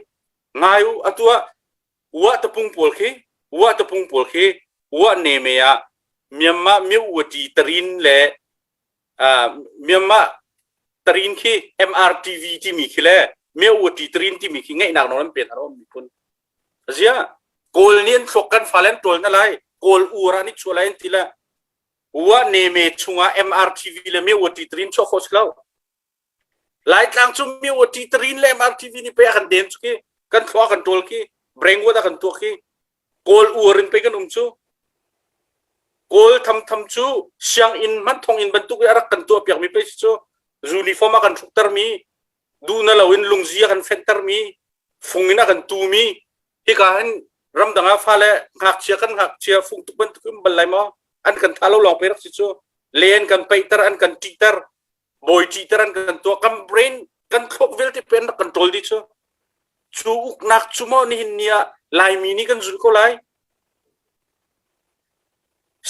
[SPEAKER 1] ngai u atu ah wa tapung pawl khi wa tapung pawl khi wa neme ah Myanmar Myo Tarin le Myanmar Tarin khi MRTV timi khi le Myo Tarin timi khi ngeihnak nawl an pe hna rom miphun Zia Kawl nih an thluak kan fale an ṭawl hna lai. Kawl ur ah an i chuah lai an ti le wa neme chungah MRTV le Mewati Trin chuah khawh si lo. Laitlang cu Mewati Trin le MRTV nih pei a kan den cu khi kan thluak kan ṭawl khi brainwash a kan tuah khi Kawl ur in pei kan um cu. Kawl thamtham cu sianginn hmanh thonginn bantuk i a rak kan tuah piakmi pei si cu uniform a kan hruktermi duh na loin lungzi a kan fenhtermi fung in a kan tumi hika hin ramdang ah fale ngakchia kan ngakchia fung tuk bantuk in bal lai maw an kan tha lo lawng pe rak si cu le an kan peihter an kan ṭihter bawi ṭihter an kan tuah kan brain kan thluak vialte pe an rak kan ṭawl dih cu cu uknak cu maw nihin ni ah laimi nih kan zul ko lai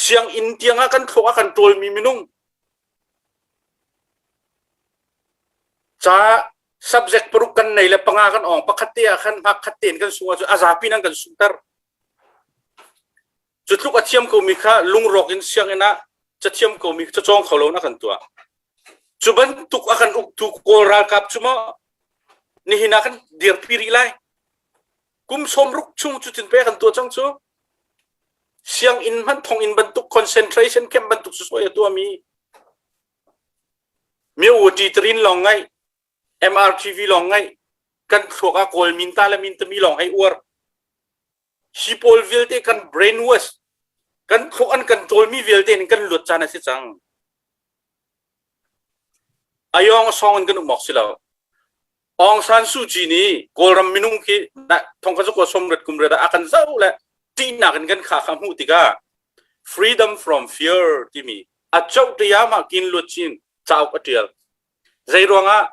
[SPEAKER 1] sianginn tiang ah kan thluak a kan ṭawlmi minung Ca subject paruk kan nei le panga kan ong pakhat te ah khan hngak tein kan sung ahcun a zapi in an kan sungter. Cu tluk a thiam komi kha lungrawk in sianginn ah cathiam komi cacawng kho lo in a kan tuah. Cu bantuk a kan uktu Kawl ralkap cu maw nihin ah kan dirpi rih lai. Kum 60 chung cutin pe kan tuah cang cu. Sianginn hmanh thonginn bantuk concentration camp bantuk sawsawh a tuahmi Myo Ṭi lawng ngaih, MRTV lawng ngaih, kan thluak ah Kawl minta le mintami lawng hei uar. Hi pawl vialte kan brain wash, kan thluak an kan ṭawlmi vialte in kan luat caan a si cang. Ayong a song in kan um awk si lo. Aung San Suu Kyi nih Kawlram minung khi thongkhat zakua sawmriat kum riat ah a kan zoh le ṭihnak in kan kha kha hmuh tikah Freedom from Fear timi a coh ṭiamah kin luat chin cauk a ṭial. Zei ruangah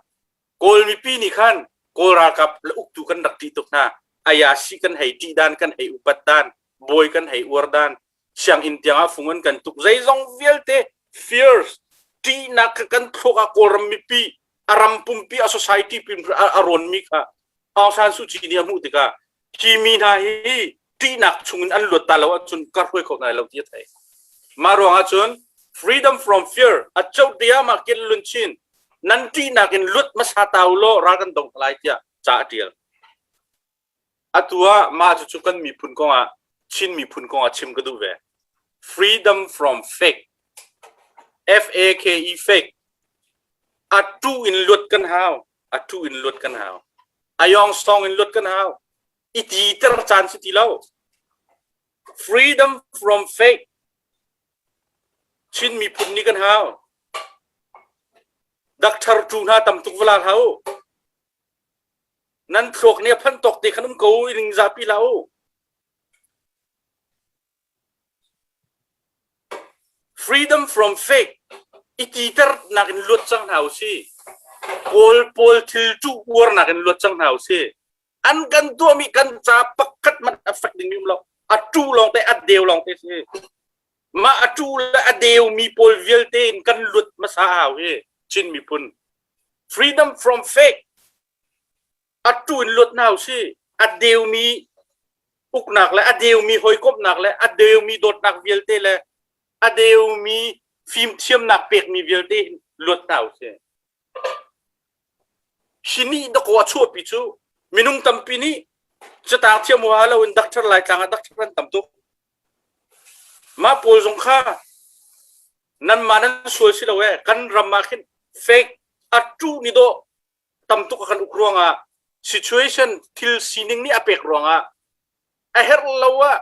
[SPEAKER 1] Kawl mipi nih khan Kawl ralkap le uktu kan rak ṭih tuk hna. Ayasi kan hei ṭih dan, kan hei upat dan, bawi kan hei uar dan, sianginn tiang ah fung an kan tuk. Zeizong vialte fears ṭihnak kha kan thluak ah Kawlram mipi a ram pumpi a society pin a rawnmi kha Aung San Suu Kyi nih a hmuh tikah hi mi hna hi ṭihnak chungin an luat ta lo ahcun ka hruai kho hna lo ti a thei. Mah ruangah cun freedom from fear a coh diamah kin lun chin nan ṭihnak in luat hmasa ta u law ral kan dong lai tiah ca a ṭial. Atu ah mah cucu kan miphun kongah Chin miphun kong ah chim ka duh ve. Freedom from fake. F-A-K-E fake. A tu in luat kan hau. A tu in luat kan hau. Ayong song in luat kan hau. I ti ter caan si ti lo. Freedom from fake. Chin miphun nih kan hau. Doctor tu hna tam tuk vala hau. Nan thluak nih a phanh tawk te khan um ko i ning zapi hlah u. Freedom from fake i titer nak in luat cang hna usih. Kawl pawl thil cuh uar nak in luat cang hna usih. An kan tuahmi kan ca pakhat hmanh a fek ding um lo. A tu lawng te a deu lawng te si. Mah a tu le a deu mi pawl vialte in kan luat hmasa hau hi Chin miphun. Freedom from fake. A tu in luat hna usih. A deumi uknak le a deumi hawikomhnak le a deumi dawtnak vialte le a deumi fimthiamnak pekmi vialte hin luat hna usih. Hi nih dakaw a chuahpi cu minung tampi nih catang thiam huaha loin doctor Laitlang ah doctor an tam tuk. Mah pawl zong kha nanmah nan sual si lo ee kan ram ah khin fake a tu ni dawh tam tuk a kan uk ruangah situation thil sining nih a pek ruangah a herh lo ah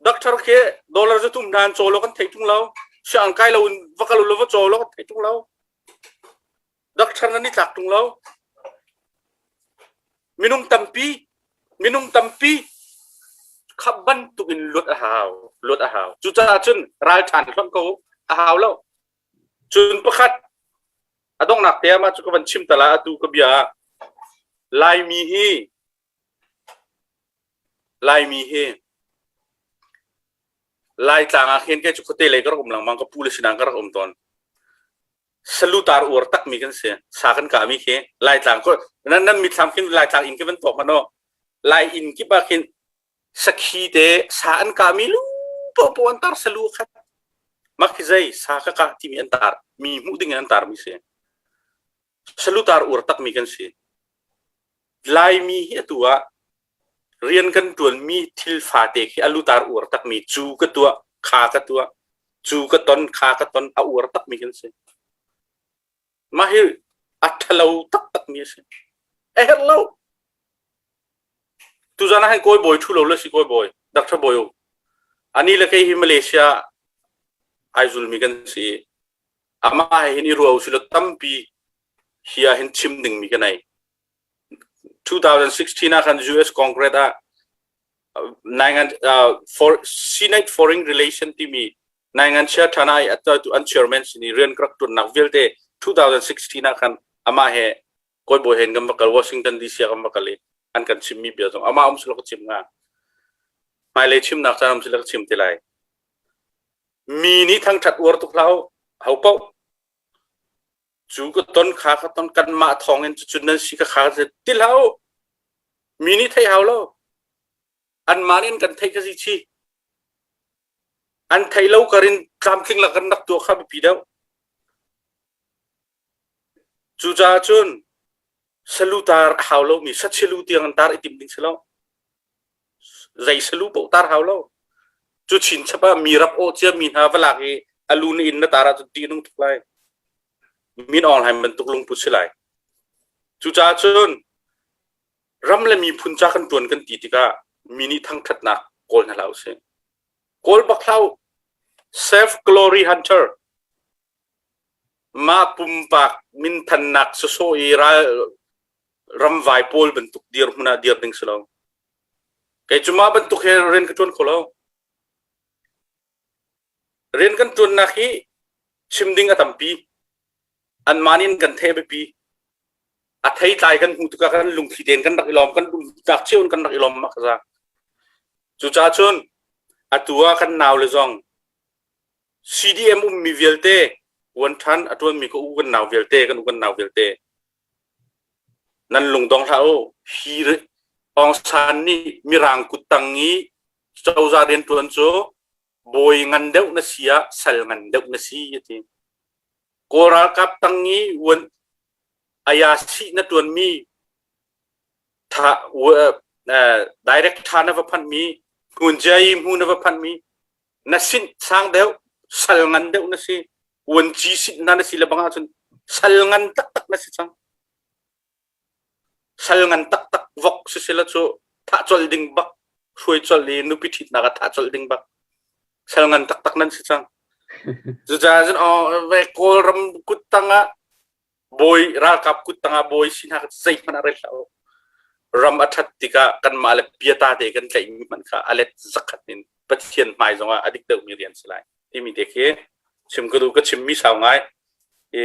[SPEAKER 1] doctor khi dollar zu tum nan caw lo kan thei tung lo siang kai lo in va kal lo va caw lo kan thei tung lo doctor nan i tlak tung lo minung tampi minung tampi khap bantuk in luat a hau luat a hau cucaah cun ral ṭhan hlonh ko a hau lo cun pakhat A donghnak te ah mah cu ka van chim ta la atu ka bia ah Laimi hi Laimi hi Laitlang ah khin kei cu khuate lei ka rak um lengmang ka pu le sinang ka rak um tawn. Salutar uar takmi kan si. Sa kan kah mi khi Laitlang ko nan nan mitthlam khin Laitlang inn khi van tuak hmanh aw. Lai inn kip ah khin Sakhi te sa an kahmi lu paohpaoh an tar salu khat. Mak hi zei sa ka kah timi an tar mi hmuh ding in an tarmi si. Salu tar ur takmi kan si. Laimi hi atu ah rian kan tuanmi thil fate khi alu tar ur takmi cu ka tuah kha ka tuah cu ka ton kha ka ton a ur takmi kan si. Mah hi a ṭhalo taktakmi a si. A herh lo. Tuzan ah hin Kawi Bawi ṭhu lo le si Kawi Bawi, Dr. Bawi u. Ani le kei hi Malaysia ai zulmi kan si i amah he hin i ruah usih law tampi hi ah hin chim dingmi ka nei. 2016 ah khan US Congress ah for Senate Foreign Relation timi naingan chia ṭhan ai an chairman sin i rian ka rak ṭuannak vialte 2016 ah khan amah he Kawi Bawi he kan va kal Washington DC ah kan va kal i an kan chimmi bia zong amah um silo ka chim hnga. Hmailei chimnak caan um silo ka chim te lai. Mi nih thangṭhat uar tuk hlah u, ho paoh cu ka ton kha ka ton kanmah thawng in cucun nan si ka kha ti hlah u. Mi nih theih hau lo. Anmah nih an kan theih ka si chi. An theih lo karin tlamtling lak kan rak tuah kha biapi deuh. Cucaah cun salu tar a hau lomi sachilu tiang an tar i tim ding si lo. Zei salu paoh tar hau lo. Cu chinchap ah mi rap awh cia mi hna va lak i a lu na inn na tar ahcun ṭih a nung tuk lai. Min Aung Hlaing bantuk lungput si lai. Cucaah cun ram le miphun ca kan ṭuan kan ti tikah mi nih thangṭhatnak kawl hna hlah usih. Kawl bak hlah u. Self glory hunter Mah pumpak minthannak sawsawh i ral ramvai pawl bantuk dirhmun ah dir ding si lo. Kei cu mah bantuk he rian ka ṭuan kho lo. Rian kan ṭuannak hi chim ding a tampi. Anmah nih an kan theh biapi. A theitlai kan hmuh tikah kan lungthli tein kan rak i lawm, kan tlak cio in kan rak i lawm mak za. Cucaah cun atu ah kan naule zong CDM ummi vialte uan ṭhan a ṭuanmi ka u kan nau vialte kan u kan nau vialte nan lungdong hlah u hi Aung San nih mirang kuttang i cozah rianṭuan cu bawi ngan deuh na si ah sal ngan deuh na si a ti Kawl ralkap tang i uan aya si na ṭuanmi tha direct tha na va phanhmi Hmun jai hmu na va phanmi na sinh sang deuh sal ngan deuh na si uanci sinh na na si le bang ahcun sal ngan taktak na si cang. Sal ngan taktak vok sisila cu thah colh ding bak hruai colh i nupi ṭhitnak ah thah colh ding bak sal ngan taktak nan si cang. Cucaah cun ve Kawlram kut tangah bawi ralkap kut tangah bawi si hna zeihmanh ah rel hlah u. Ram a ṭhat tikah kanmah le piata te kan tlaihmi hmanh kha a let zakhat in Pathian hmai zongah a dik deuhmi rian si lai timi te khi chim ka duh ka chimmi sau ngai. I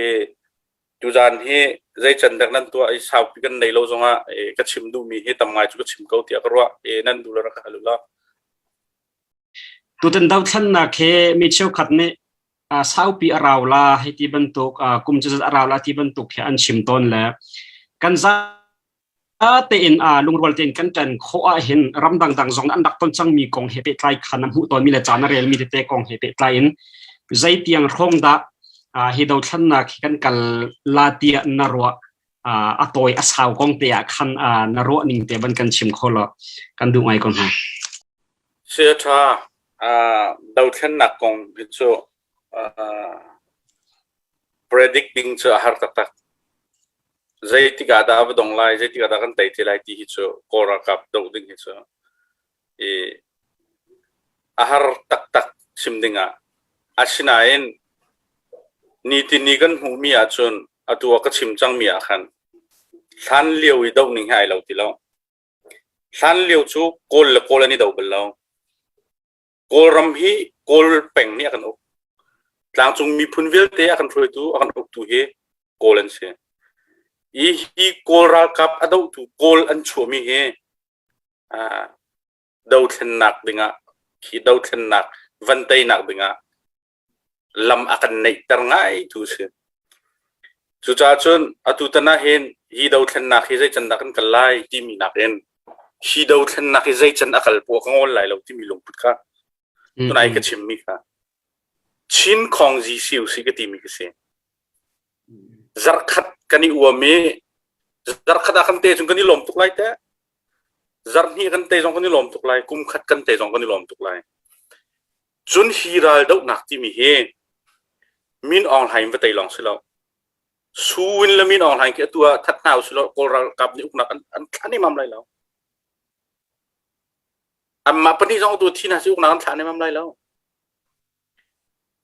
[SPEAKER 1] tuzaan hi zei can dek nan tuah i saupi kan nei lo zongah ka chim duhmi hi tam ngai cu ka chim ko tiah ka ruah i nan duh le rak ka hal u law.
[SPEAKER 3] Tutan dothlennak hi mi cheukhat nih saupi a rau la hei ti bantuk kum cu a rau la ti bantuk hi an chim tawn le kan za tein lungrual tein kan ṭan khawh ahhin ramdang dang zong an rak ton cangmi kong he pehtlai khan na hmuh tawnmi le ca na relmi tete kong he pehtlai in zeitiang hrawng dah hi dothlennak hi kan kal la tiah na ruah a tawi a sau kong te ah khan na ruah ning te ban kan chim kho lo kan duh ngai ko hna.
[SPEAKER 1] Saya ṭha dothlennak kong hi cu predict ding cu a har taktak. Zeitik ah dah a va dong lai, zeitik ah dah kan tei te lai ti hi cu Kawl ralkap doh ding hi cu i a har taktak chim ding ah. Asinain nitin ni kan hmuhmi ahcun atu ah ka chim cangmi ah khan hlan lio i doh ning hi ai lo ti lo. Hlan lio cu Kawl le Kawl an i do bal lo. Kawlram hi Kawl peng nih a kan uk. Tlangcung miphun vialte a kan hruaitu, a kan uktu hi Kawl an si. Hi hi Kawl ralkap a dohtu Kawl an chuahmi hi dothlennak dingah khi dothlennak van teinak dingah lam a kan neihter ngai tu a si. Cucaah cun atu tan ah hin hi dothlennak hi zei can dah kan kal lai timi nakin hi dothlennak hi zei can a kal poah ka ngawl lai lo timi lungput kha tunai ka chimmi kha Chin Khong Zi si usih ka timi ka si. Zarkhat kan i uam i zarkhat ah kan te chung kan i lawm tuk lai teh. Zarhnih kan te zong kan i lawm tuk lai, kum khat kan te zong kan i lawm tuk lai. Cun hi ral dohnak timi hi Min Aung Hlaing va tei lawng si lo. Su Win le Min Aung Hlaing khi atu ah that hna usih law Kawl ralkap nih uknak an, an thlah nemam lai lo. Anmah pahnih zong atu thi hna si uknak an thlah nemam lai lo.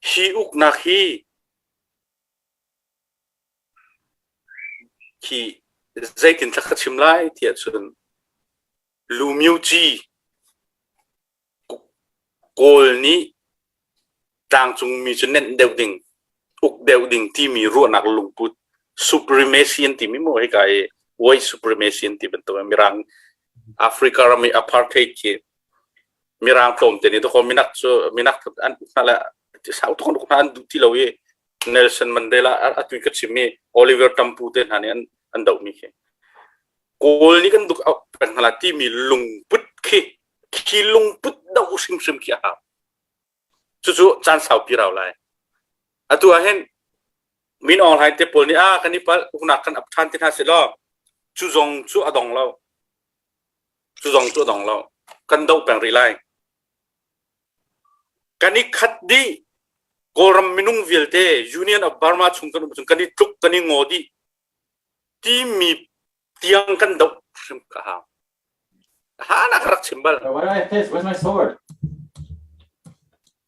[SPEAKER 1] Hi uknak hi khi zeitin thla ka chim lai tiah cun Lu Myo Ci Kawl nih tlangcungmi cu nenh deuh ding, uk deuh ding timi ruahnak lungput supremacy an timi maw hika i white supremacy an ti bantuk mirang Africa ram i apartheid khi mirang tlawmte nih dakaw minak cu minak an uk hna le sau tuk an uk hna an duh ti lo i Nelson Mandela atu ka chim i Oliver Tambo te hna nih an an dohmi khi Kawl nih kan duk peng hna timi lungput khi khi lungput doh hrimhrim khi a hau. Cucu caan saupi rau lai. Atu ah hin Min Aung Hlaing te pawl nih a kan i palh uknak kan ap ṭhan ti hna seh law cu zong cu a dong lo. Cu zong cu a dong lo. Kan doh peng rih lai. Kan i khat dih Kawlram minung vialte Union of Burma chung kan um chung kan i tluk kan i ngaw dih timi tiang kan doh hrim ka hau. Hana ka rak chim bal.
[SPEAKER 4] Why do I have this? Where's my sword?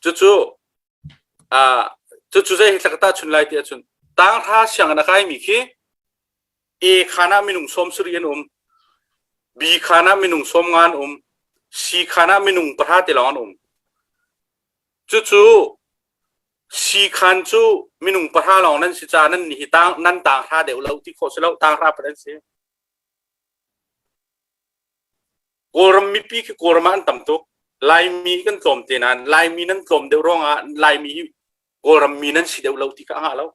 [SPEAKER 1] Cucu uh, cucu zei hi ta chun lai ti ahcun tanghra sianginn a kaimi khi A khaan ah minung sawm sarih an um B khaan ah minung sawm nga an um C khaan ah minung pahra te lawng an um cucu C khaan cu minung pahra lawng nan si ca nan ni hi tang nan tanghra deuh lo ti khawh si lo tanghra pat an si Kawlram mipi khi Kawlram ah an tam tuk. Laimi kan tlawm te nain Laimi nan tlawm deuh ruangah Laimi hi Kawlram mi nan si deuh lo ti kha a ngah lo.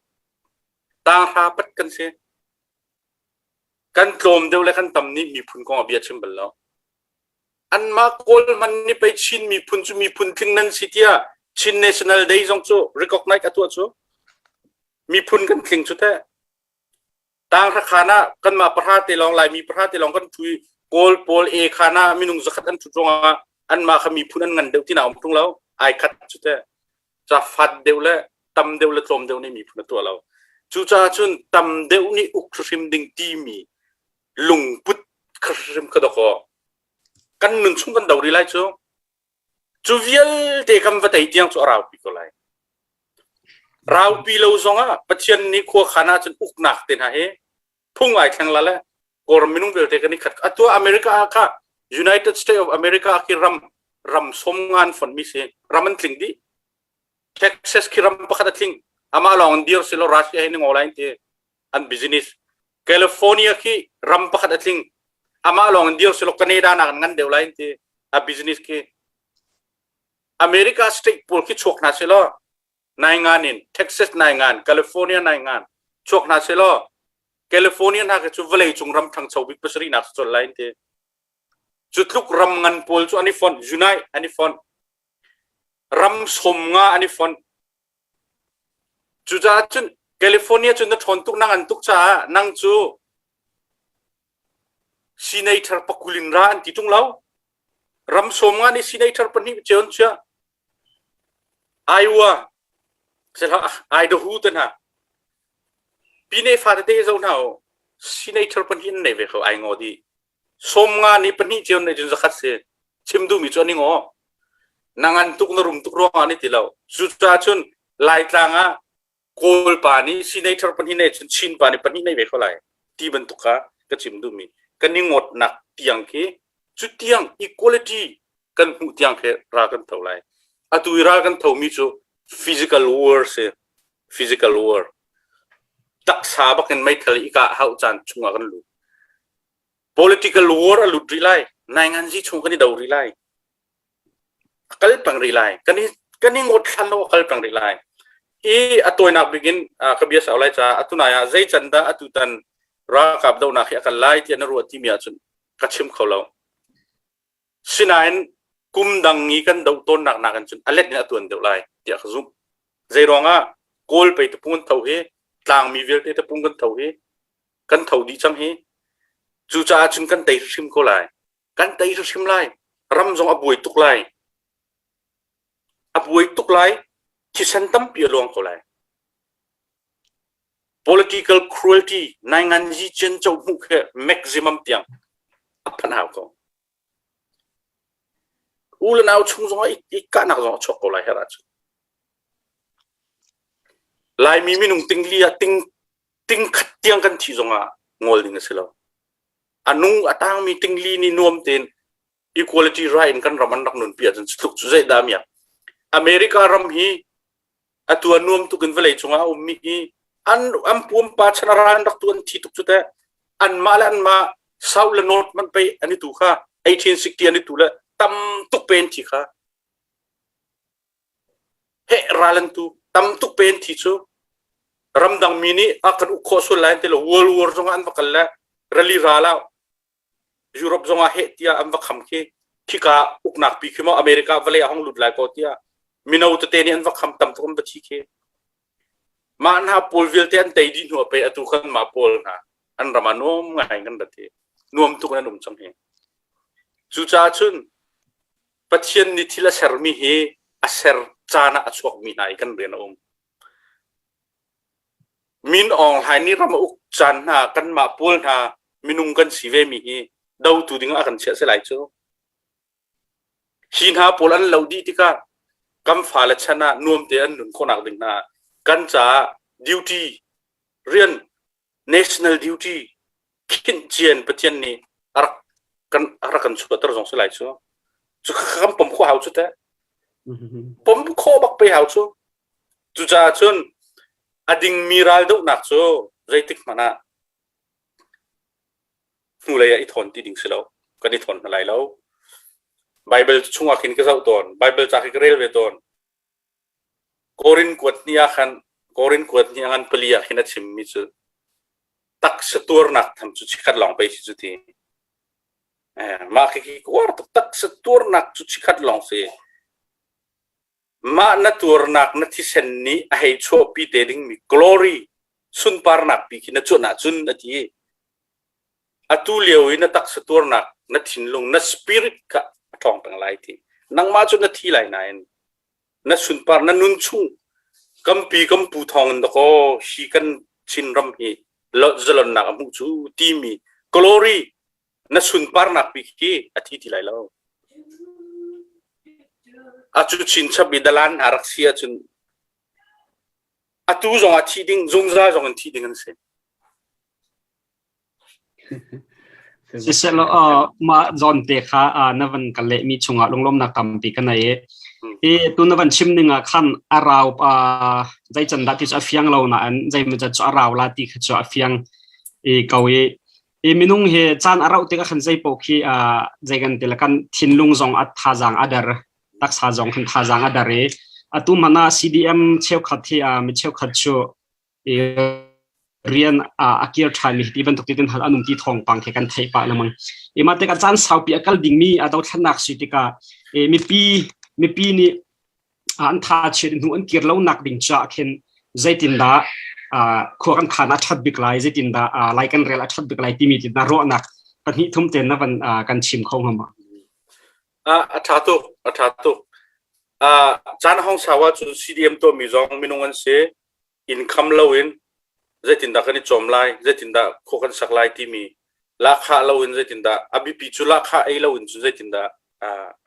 [SPEAKER 1] Tanghra pat kan si. Kan tlawm deuh le kan tam nih miphun kong a bia chim bal lo. Anmah Kawl hman nih pei Chin miphun cu miphun tling nan si tiah Chin National Day zong cu recognize a tuah cu. Miphun kan tling cu teh. Tanghra khaan ah kanmah pahra te lawng Laimi pahra te lawng kan ṭhu i Kawl pawl A khaan ah minung zakhat an ṭhut ruangah Anmah kha miphun an ngan deuh ti na um ṭung lo. Ai khat cu teh. Ca fat deuh le tam deuh le tlawm deuh nih miphun a tuah lo. Cucaah cun tam deuh nih uk hrim ding timi lungput kha hrim kha dawkaw kan nun chung kan do rih lai cu. Cu vialte kan va tei tiang cu a raupi ko lai. Raupi lo zongah Pathian nih khua khan ahcun uknak te hna hi phung ai thleng la le Kawlram minung vialte kan i khat. Atu America ah kha United States of America khi ram ram somngan fonhmi si. Ram an tling dih. Texas khi ram pakhat a tling. Amah lawng in dir silo Russia he ni ngo lai ti an business. California khi ram pakhat a tling. Amah lawng in dir silo Canada nak ngan deuh lai ti a business khi. America state pawl khi chuak hna silo nai ngan in Texas nai ngan California nai ngan chuak hna silo California hna khi cu vawlei cung ram ṭhangcho bik pasarihnak si colh lai an ti. Cu tluk ram ngan pawl cu an i fonh, unite an i fonh. Ram 50 an i fonh. Cucaah cun California cu na ṭhawn tuk na ngan tuk caah nang cu senator pakulin ra an ti ṭung lo. Ram 50 nih senator pahnih cio an chiah. Iowa, Idaho te hna Pine fa tete zo hna u senator pahnih an nei ve ko ai ngaw dih. 50 nih pahnih cio nei cun zakhat si. Chim duhmi cu an i ngaw. Na ngan tuk na rum tuk ruangah an i ti lo. Cucaah cun Laitlang ah Kawl pa nih senator pahnih nei cun Chin pa nih pahnih nei ve ko lai ti bantuk kha ka chim duhmi. Kan i ngawtnak tiang khi cu tiang equality kan hmuh tiang khi ral kan tho lai. Atu i ral kan thomi cu physical war si. Physical war. Taksa bakin meithal i kah hauh caan chungah kan lut. Political war a lut rih lai. Nainganzi chung kan i do rih lai. A kal peng rih lai. Kan i kan i ngawt hlan lo a kal peng rih lai. I a tawinak bik in ka bia sau lai caah atu nai ah zei can dah atu tan ralkap dohnak hi a kal lai tiah na ruah timi ahcun ka chim kho lo. Sinain kum dang i kan doh tawnnak nakin cun a let in a tuan deuh lai tiah ka zumh. Zei ruangah Kawl pei tapung an tho hi, tlangmi vialte tapung kan tho hi, kan tho dih cang hi. Cucaah cun kan tei hrim ko lai. Kan tei hrim lai. Ram zong a buai tuk lai. A buai tuk lai. Thisen tampi a luang ko lai. Political cruelty nainganzi cen cho hmuh khi maximum tiang a phanh hau ko. U le nau chung zong ah i kahnak zong a chuak ko lai her ahcun. Laimi minung tingli ah ting ting khat tiang kan thi zong ah ngol ding a si lo. A nung a tangmi tingli nih nuam tein equality right in kan ram an rak nunpi ahcun tluk cu zeidah miak. America ram hi atu a nuam tuk in vawlei cungah a ummi hi an an pumpa chan a ran rak tu an thi tuk cu teh anmah le anmah South le North man pei an i tu kha 1860 an i tu le tam tuk pe an thi kha he ral an tu tam tuk pe an thi cu ramdang mi nih a kan uk khawh sual lai an ti lo World War zong an va kal le rali ral ah Europe zong ah heh tiah an va kham khi khika uknak pi khi maw America vawlei a hong lut lai ko tiah mino tete nih an va kham tam tuk an va thi khi mah hna pawl vialte an tei dih hnu ah pei atu kan mah pawl hna an ram ah nuam ngai kan rat hi nuam tuk in an um cang hi cucaah cun Pathian nih thil a sermi hi a ser caan ah a chuakmi hna i kan rian a um Min Aung Hlaing nih ram a uk caan hna kanmah pawl hna minung kan si vemi hi dotu ding ah a kan chiah si lai cu. Hi hna pawl an lo dih tikah kan fale chan ah nuam te an nun khawhnak ding hna kan caah duty rian national duty khinh cian Pathian nih a rak kan a rak kan chuahter zong si lai cu. Cu kan pom khawh hau cu teh. Pom khawh bak pe hau cu. Cucaah cun a dingmi raldohnak cu zeitik hmanh ah hnulei ah i thawn ti ding si lo. Kan i thawn hna lai lo. Bible chungah khin ka zoh tawn. Bible ca khi ka rel ve tawn. Korin kuat hnih ah khan Korin kuat hnih a ngan pali ah khin a chimmi cu taksa tuarnak tham cu chikhat lawng pei si cu ti. Eh, mah khi khi uar tuk taksa tuarnak cu chikhat lawng si. Mah na tuarnak na thisen nih a hei chuahpi te dingmi glory sunparnak pi khi na cuanh ahcun a ti. Atu lio i na taksa tuarnak, na thinlung, na spirit kha a. ṭhawng peng lai ti. Nangmah cu na thi lai nain na sunpar na nun chung kampi kampu thawng in dakaw hi kan Chinram hi zalonnak a hmuh cu timi glory na sunparnak bik hi a thi ti lai lo. A cu chinchap i dalan hna rak si ahcun atu zong ah thi ding zungzal zong in thi ding an si.
[SPEAKER 3] Siselaw mah zawn te kha na van ka lehmi chungah lunglawmnak tampi ka nei i i tu na van chim ning ah khan a rau zei can dah ti cu a fiang lo nain zeimaw zat cu a rau la ti kha cu a fiang i ko i i minung hi caan a rauh tikah khan zei paoh khi zei kan ti le kan thinlung zong a thazaang a der taksa zong khan thazaang a der i atu hmanh ah CDM cheukhat hi mi cheukhat cu i rian a kir ṭhanmi ti bantuk ti hal an um ti thawngpang khi kan theih pah lengmang. I mah tikah caan saupi a kal dingmi a dothlannak si tikah mipi mipi nih an tha chiat hnu an kir lonak ding caah khin zeitindah khua kan khan a ṭhat bik lai zeitindah lai kan rel a ṭhat bik lai timi ti na ruahnak pahnih thum te na van kan chim kho hnga ma?
[SPEAKER 1] A ṭha tuk a ṭha tuk. Caan hong sau ahcun CDM tuahmi zong minung an si. Income loin zeitindah kan i cawm lai, zeitindah khua kan sak lai timi lahkhah loin zeitindah a biapi cu lahkhah ei loin cun zeitindah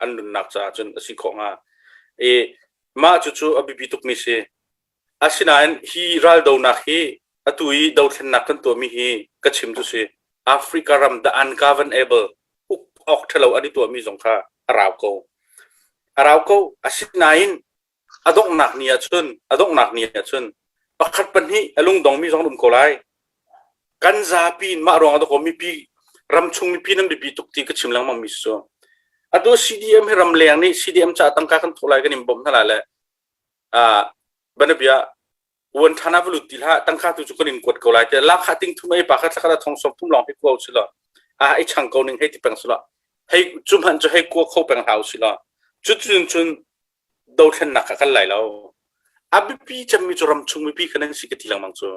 [SPEAKER 1] an nunnak caah cun a si khawh hnga. I mah cucu a biapi tukmi si. Asinain hi raldonak hi atu i dothlennak kan tuahmi hi ka chim cu si. Africa ram the ungovernable uk awk ṭhalo an i tuahmi zong kha a rau ko. A rau ko. Asinain a donghnak ni ahcun a donghnak ni ahcun pakhat pahnih a lungdongmi zong an um ko lai. Kan zapi in mah ruang ah dakaw mipi ramchung mipi nan biapi tuk ti ka chim lengmang mi cu. Atu CDM hi ramleng nih CDM caah tangka kan thawh lai kan in bawmh hna lai le ah banabia uan ṭhan ah va lut ti hlah tangka tu cu kan in kuat ko lai te lakha ting thum ei pa kha thlakhat thong som thum lawng hi kua si law a i chang ko ning hei ti peng si law hei cu hmanh cu hei kua kho peng hau si law cu cun cun dothlennak a kal lai lo. A biapi cemmi cu ramchung mipi kha nan si ka ti lengmang cu.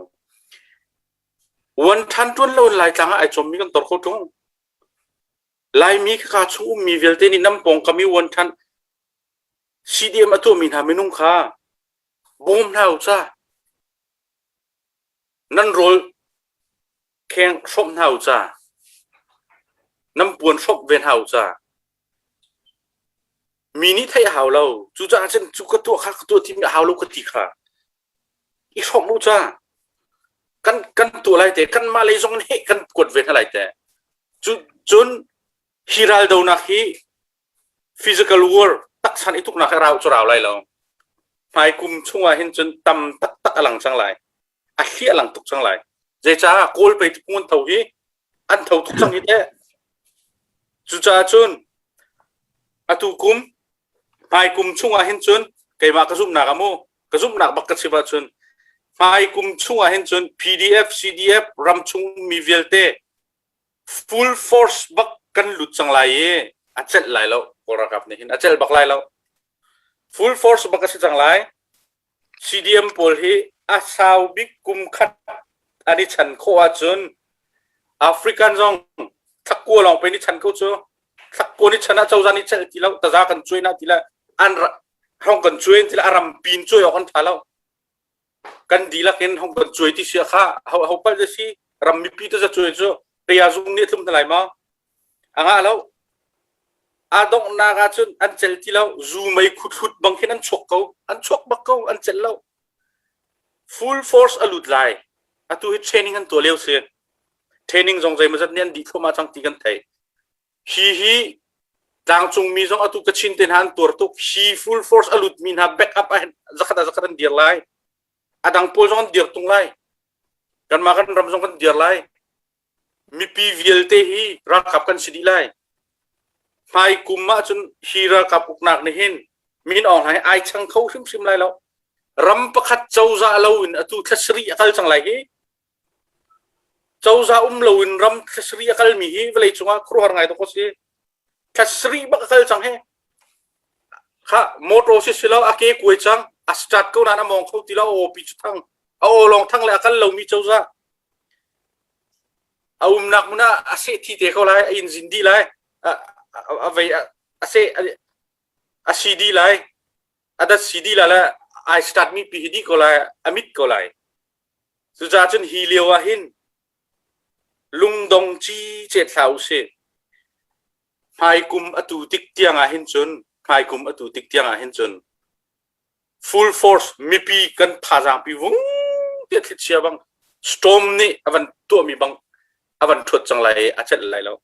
[SPEAKER 1] Uan ṭhan ṭuan lo in Laitlang ah ai cawmmi kan tor kho ṭung. Laimi khaka chung ummi vialte nih nam pawngkam i uan ṭhan CDM a tuahmi hna minung kha bawm hna u ca. Nan rawl kheng hrawmh hna u ca. Nan puan hrawmh ve hna u ca. Mi nih theih a hau lo. Cucaah cun cu ka tuah kha ka tuah timi a hau lo ka ti kha. I hrawmh u ca. Kan kan tuah lai te kanmah lei zong in heh kan kuat ve hna lai te. Cu cun hi raldonak hi physical war taksan i tuknak hi rau cu rau lai lo. Hmai kum chungah hin cun tam taktak a lang cang lai. A hliah lang tuk cang lai. Zeicah Kawl pei tuk an tho hi an tho tuk cang hi teh. Cucaah cun atu kum hmai kum chungah hin cun keimah ka zumhnak ah mu ka zumhnak bak ka chim ahcun hmai kum chungah hin cun PDF CDF ramchung mi vialte full force bak kan lut cang lai i a celh lai lo Kawl ralkap nih hin a celh bak lai lo full force bak a si cang lai CDM pawl hi a sau bik kum khat an i chan khawh ahcun African zong thlakua lawng pe ni chan ko cu thlakua ni chan ah cozah nih celh ti lo taza kan cuai na ti le an hong kan cuai ti le a ram pin cuai awk an tha lo kan dihlak in hong kan cuai ti sia kha ho ho pal si ram mipi te za cuai cu taya zung nih tlum hna lai ma A ngah lo. Aa donghnak ahcun an cel ti lo. Zu mei khuthlut bang khin an chuak ko. An chuak bak ko. An celh lo. Full force a lut lai. Atu hi training an tuah lio si. Training zong zeimawzat nih an dih thluahmah cang ti kan theih. Hi hi tlangcungmi zong atu Kachin te hna an tuar tuk. Hi full force a lutmi hna back up ah zakhat ah zakhat an dir lai. A dang pawl zong an dir tung lai. Kanmah kan ram zong kan dir lai. Mipi vialte hi ralkap kan si dih lai. Hmai kum ahcun hi ralkap uknak nih hin Min Aung Hlaing ai chang kho hrimhrim lai lo. Ram pakhat cozah loin atu thla sarih a kal cang lai hi. Cozah um loin ram thla sarih a kalmi hi vawlei cungah khuaruahhar ngai dawk a si. Thla sarih bak a kal cang hi. Kha motor si si lo a ke kuai cang a start ko nain a mawng kho ti lo a aw pi cu thang a aw lawng thang le a kal lomi cozah a umnak hmun ah a seh thi te ko lai a in zin dih lai a vei. A se a CD lai. A dat CD la le ai start mi pi hi di ko lai, a mit ko lai. Cucaah cun hi lio ah hin lungdong ci cet hlah u sih. Hmaikum atu tik tiang ah hin cun hmaikum atu tik tiang ah hin cun full force mipi kan thazaang pi vung tiah thlichia bang storm nih a van tuahmi bang a van ṭhuat cang lai i a celh lai lo.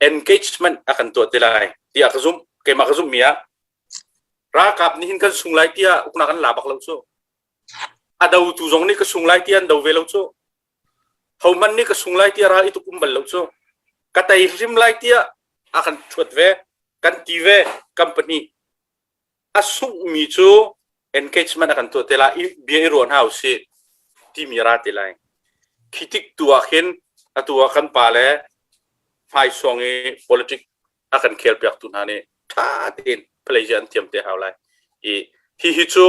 [SPEAKER 1] Engagement a kan tuah te lai tiah ka zumh. Keimah ka zumhmi ah ralkap nih hin kan sung lai tiah uknak an la bak lo cu. A dotu zong nih ka sung lai tiah an do ve lo cu. Hohmanh nih ka sung lai tiah ral i tuk um bal lo cu. Ka tei hrim lai tiah a kan ṭhuat ve, kan ti ve, company. A sunghmi cu engagement a kan tuah te lai i bia i ruah hna usih timi a ra te lai. Khi tik tu ah khin atu ah kan pa le hmaisuang i politic a kan khel piaktu hna nih ṭha tein Malaysia an thiam te hau lai. I hihi cu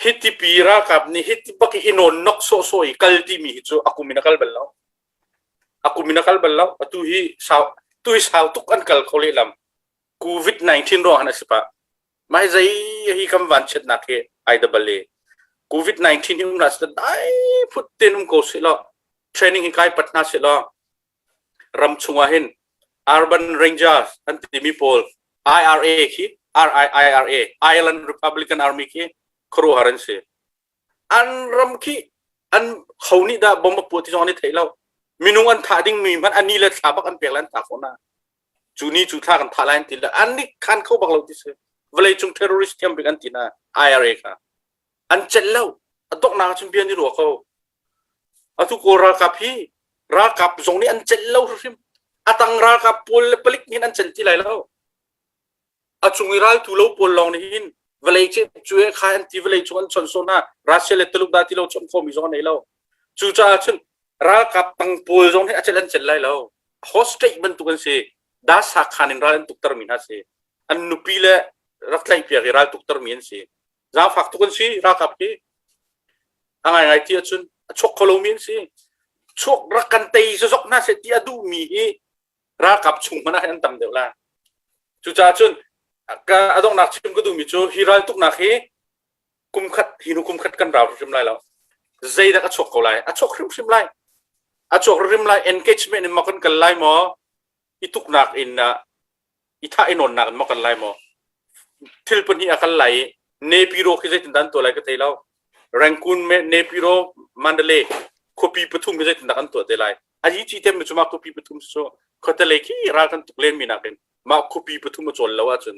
[SPEAKER 1] hiti pi ralkap nih hiti bak i nawn nok sawhsawh i kal timi hi cu a kum in a kal bal lo. A kum in a kal bal lo. Atu hi sau tu hi sau tuk an kal kho lehlam. COVID-19 ruang han a si pah. Mah zei hi kan van chiatnak hi ai da bal i COVID-19 hi um hlah seh dai phut ten um ko seh law training hi kai pat hna seh law ram chungah hin Urban Rangers an timi pawl IRA khi RIIRA Ireland Republican Army khi khuaruahhar an si. An ram khi an ho nih dah bom a puah ti zong an i theih lo. Minung an thah ding mi hmanh ani le thla bak an pek le an thah khawh hna. Cu ni cu thla kan thah lai an ti le an nih khan kho bak lo ti si. Vawlei cung terrorist thiam bik an ti na IRA kha. An celh lo. A donghnak cun bia an i ruah ko. Atu Kawl ralkap hi ralkap zong nih an celh lo hrimhrim. A tang ralkap pawl le palik nih an celh ti lai lo. A cung i raltu lo pawl lawng nih hin vawlei cu cu he kha an ti vawlei cung an chon sawh hna. Russia le Tuluk dah ti lo chon khomi zong an nei lo. Cucaah cun ralkap tang pawl zong nih a celh an celh lai lo. Hostage bantuk an si. Dasa khan in ral an tuktermi hna si. An nupi le rak tlaihpiak i ral tuktermi an si. Zaangfak tuk an si ralkap hi. A ngaingai ti ahcun a chuak kho lomi an si. Chuak rak kan tei zazok hna seh ti a duhmi hi ralkap chung hmanh ah hin an tam deuh la. Cucaah cun ka a donghnak chim ka duhmi cu hi raltuknak hi kum khat hi hnu kum khat kan rau hrim lai lo. Zeidah a chuak ko lai? A chuak hrimhrim lai. A chuak hrim lai. Engagement in maw kan kal lai maw? I tuknak in i thah i nawnnak in maw kan lai maw thil pahnih a kal lai i Nepiro khi zeitin dah an tuah lai ka thei lo Rangoon Nepiro Mandalay khuapi pathum khi zeitin dah kan tuah te lai a hi ci tem cu mah khuapi pathum cu khuatelei khi ral kan tuk len mi nakin mah khuapi pathum a cawl lo ahcun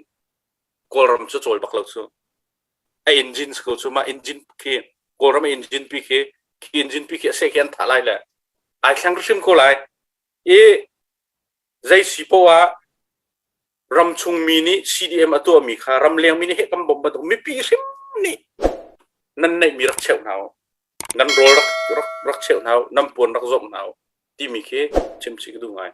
[SPEAKER 1] Kawlram cu cawl bak lo cu a engine ko cu mah engine khi Kawlram a engine pi khi khi engine pi khi a seh khi an thah lai le ai thleng hrim ko lai i Zei si poah ah ramchung mi nih CDM a tuahmi kha ramleng mi nih heh kan bawmh bantuk mipi hrim nih nan neihmi rak cheuh hna u. Nan rawl rak, rak, rak cheuh hna u, nan puan rak zawmh hna u timi khi chim chih ka duh ngai.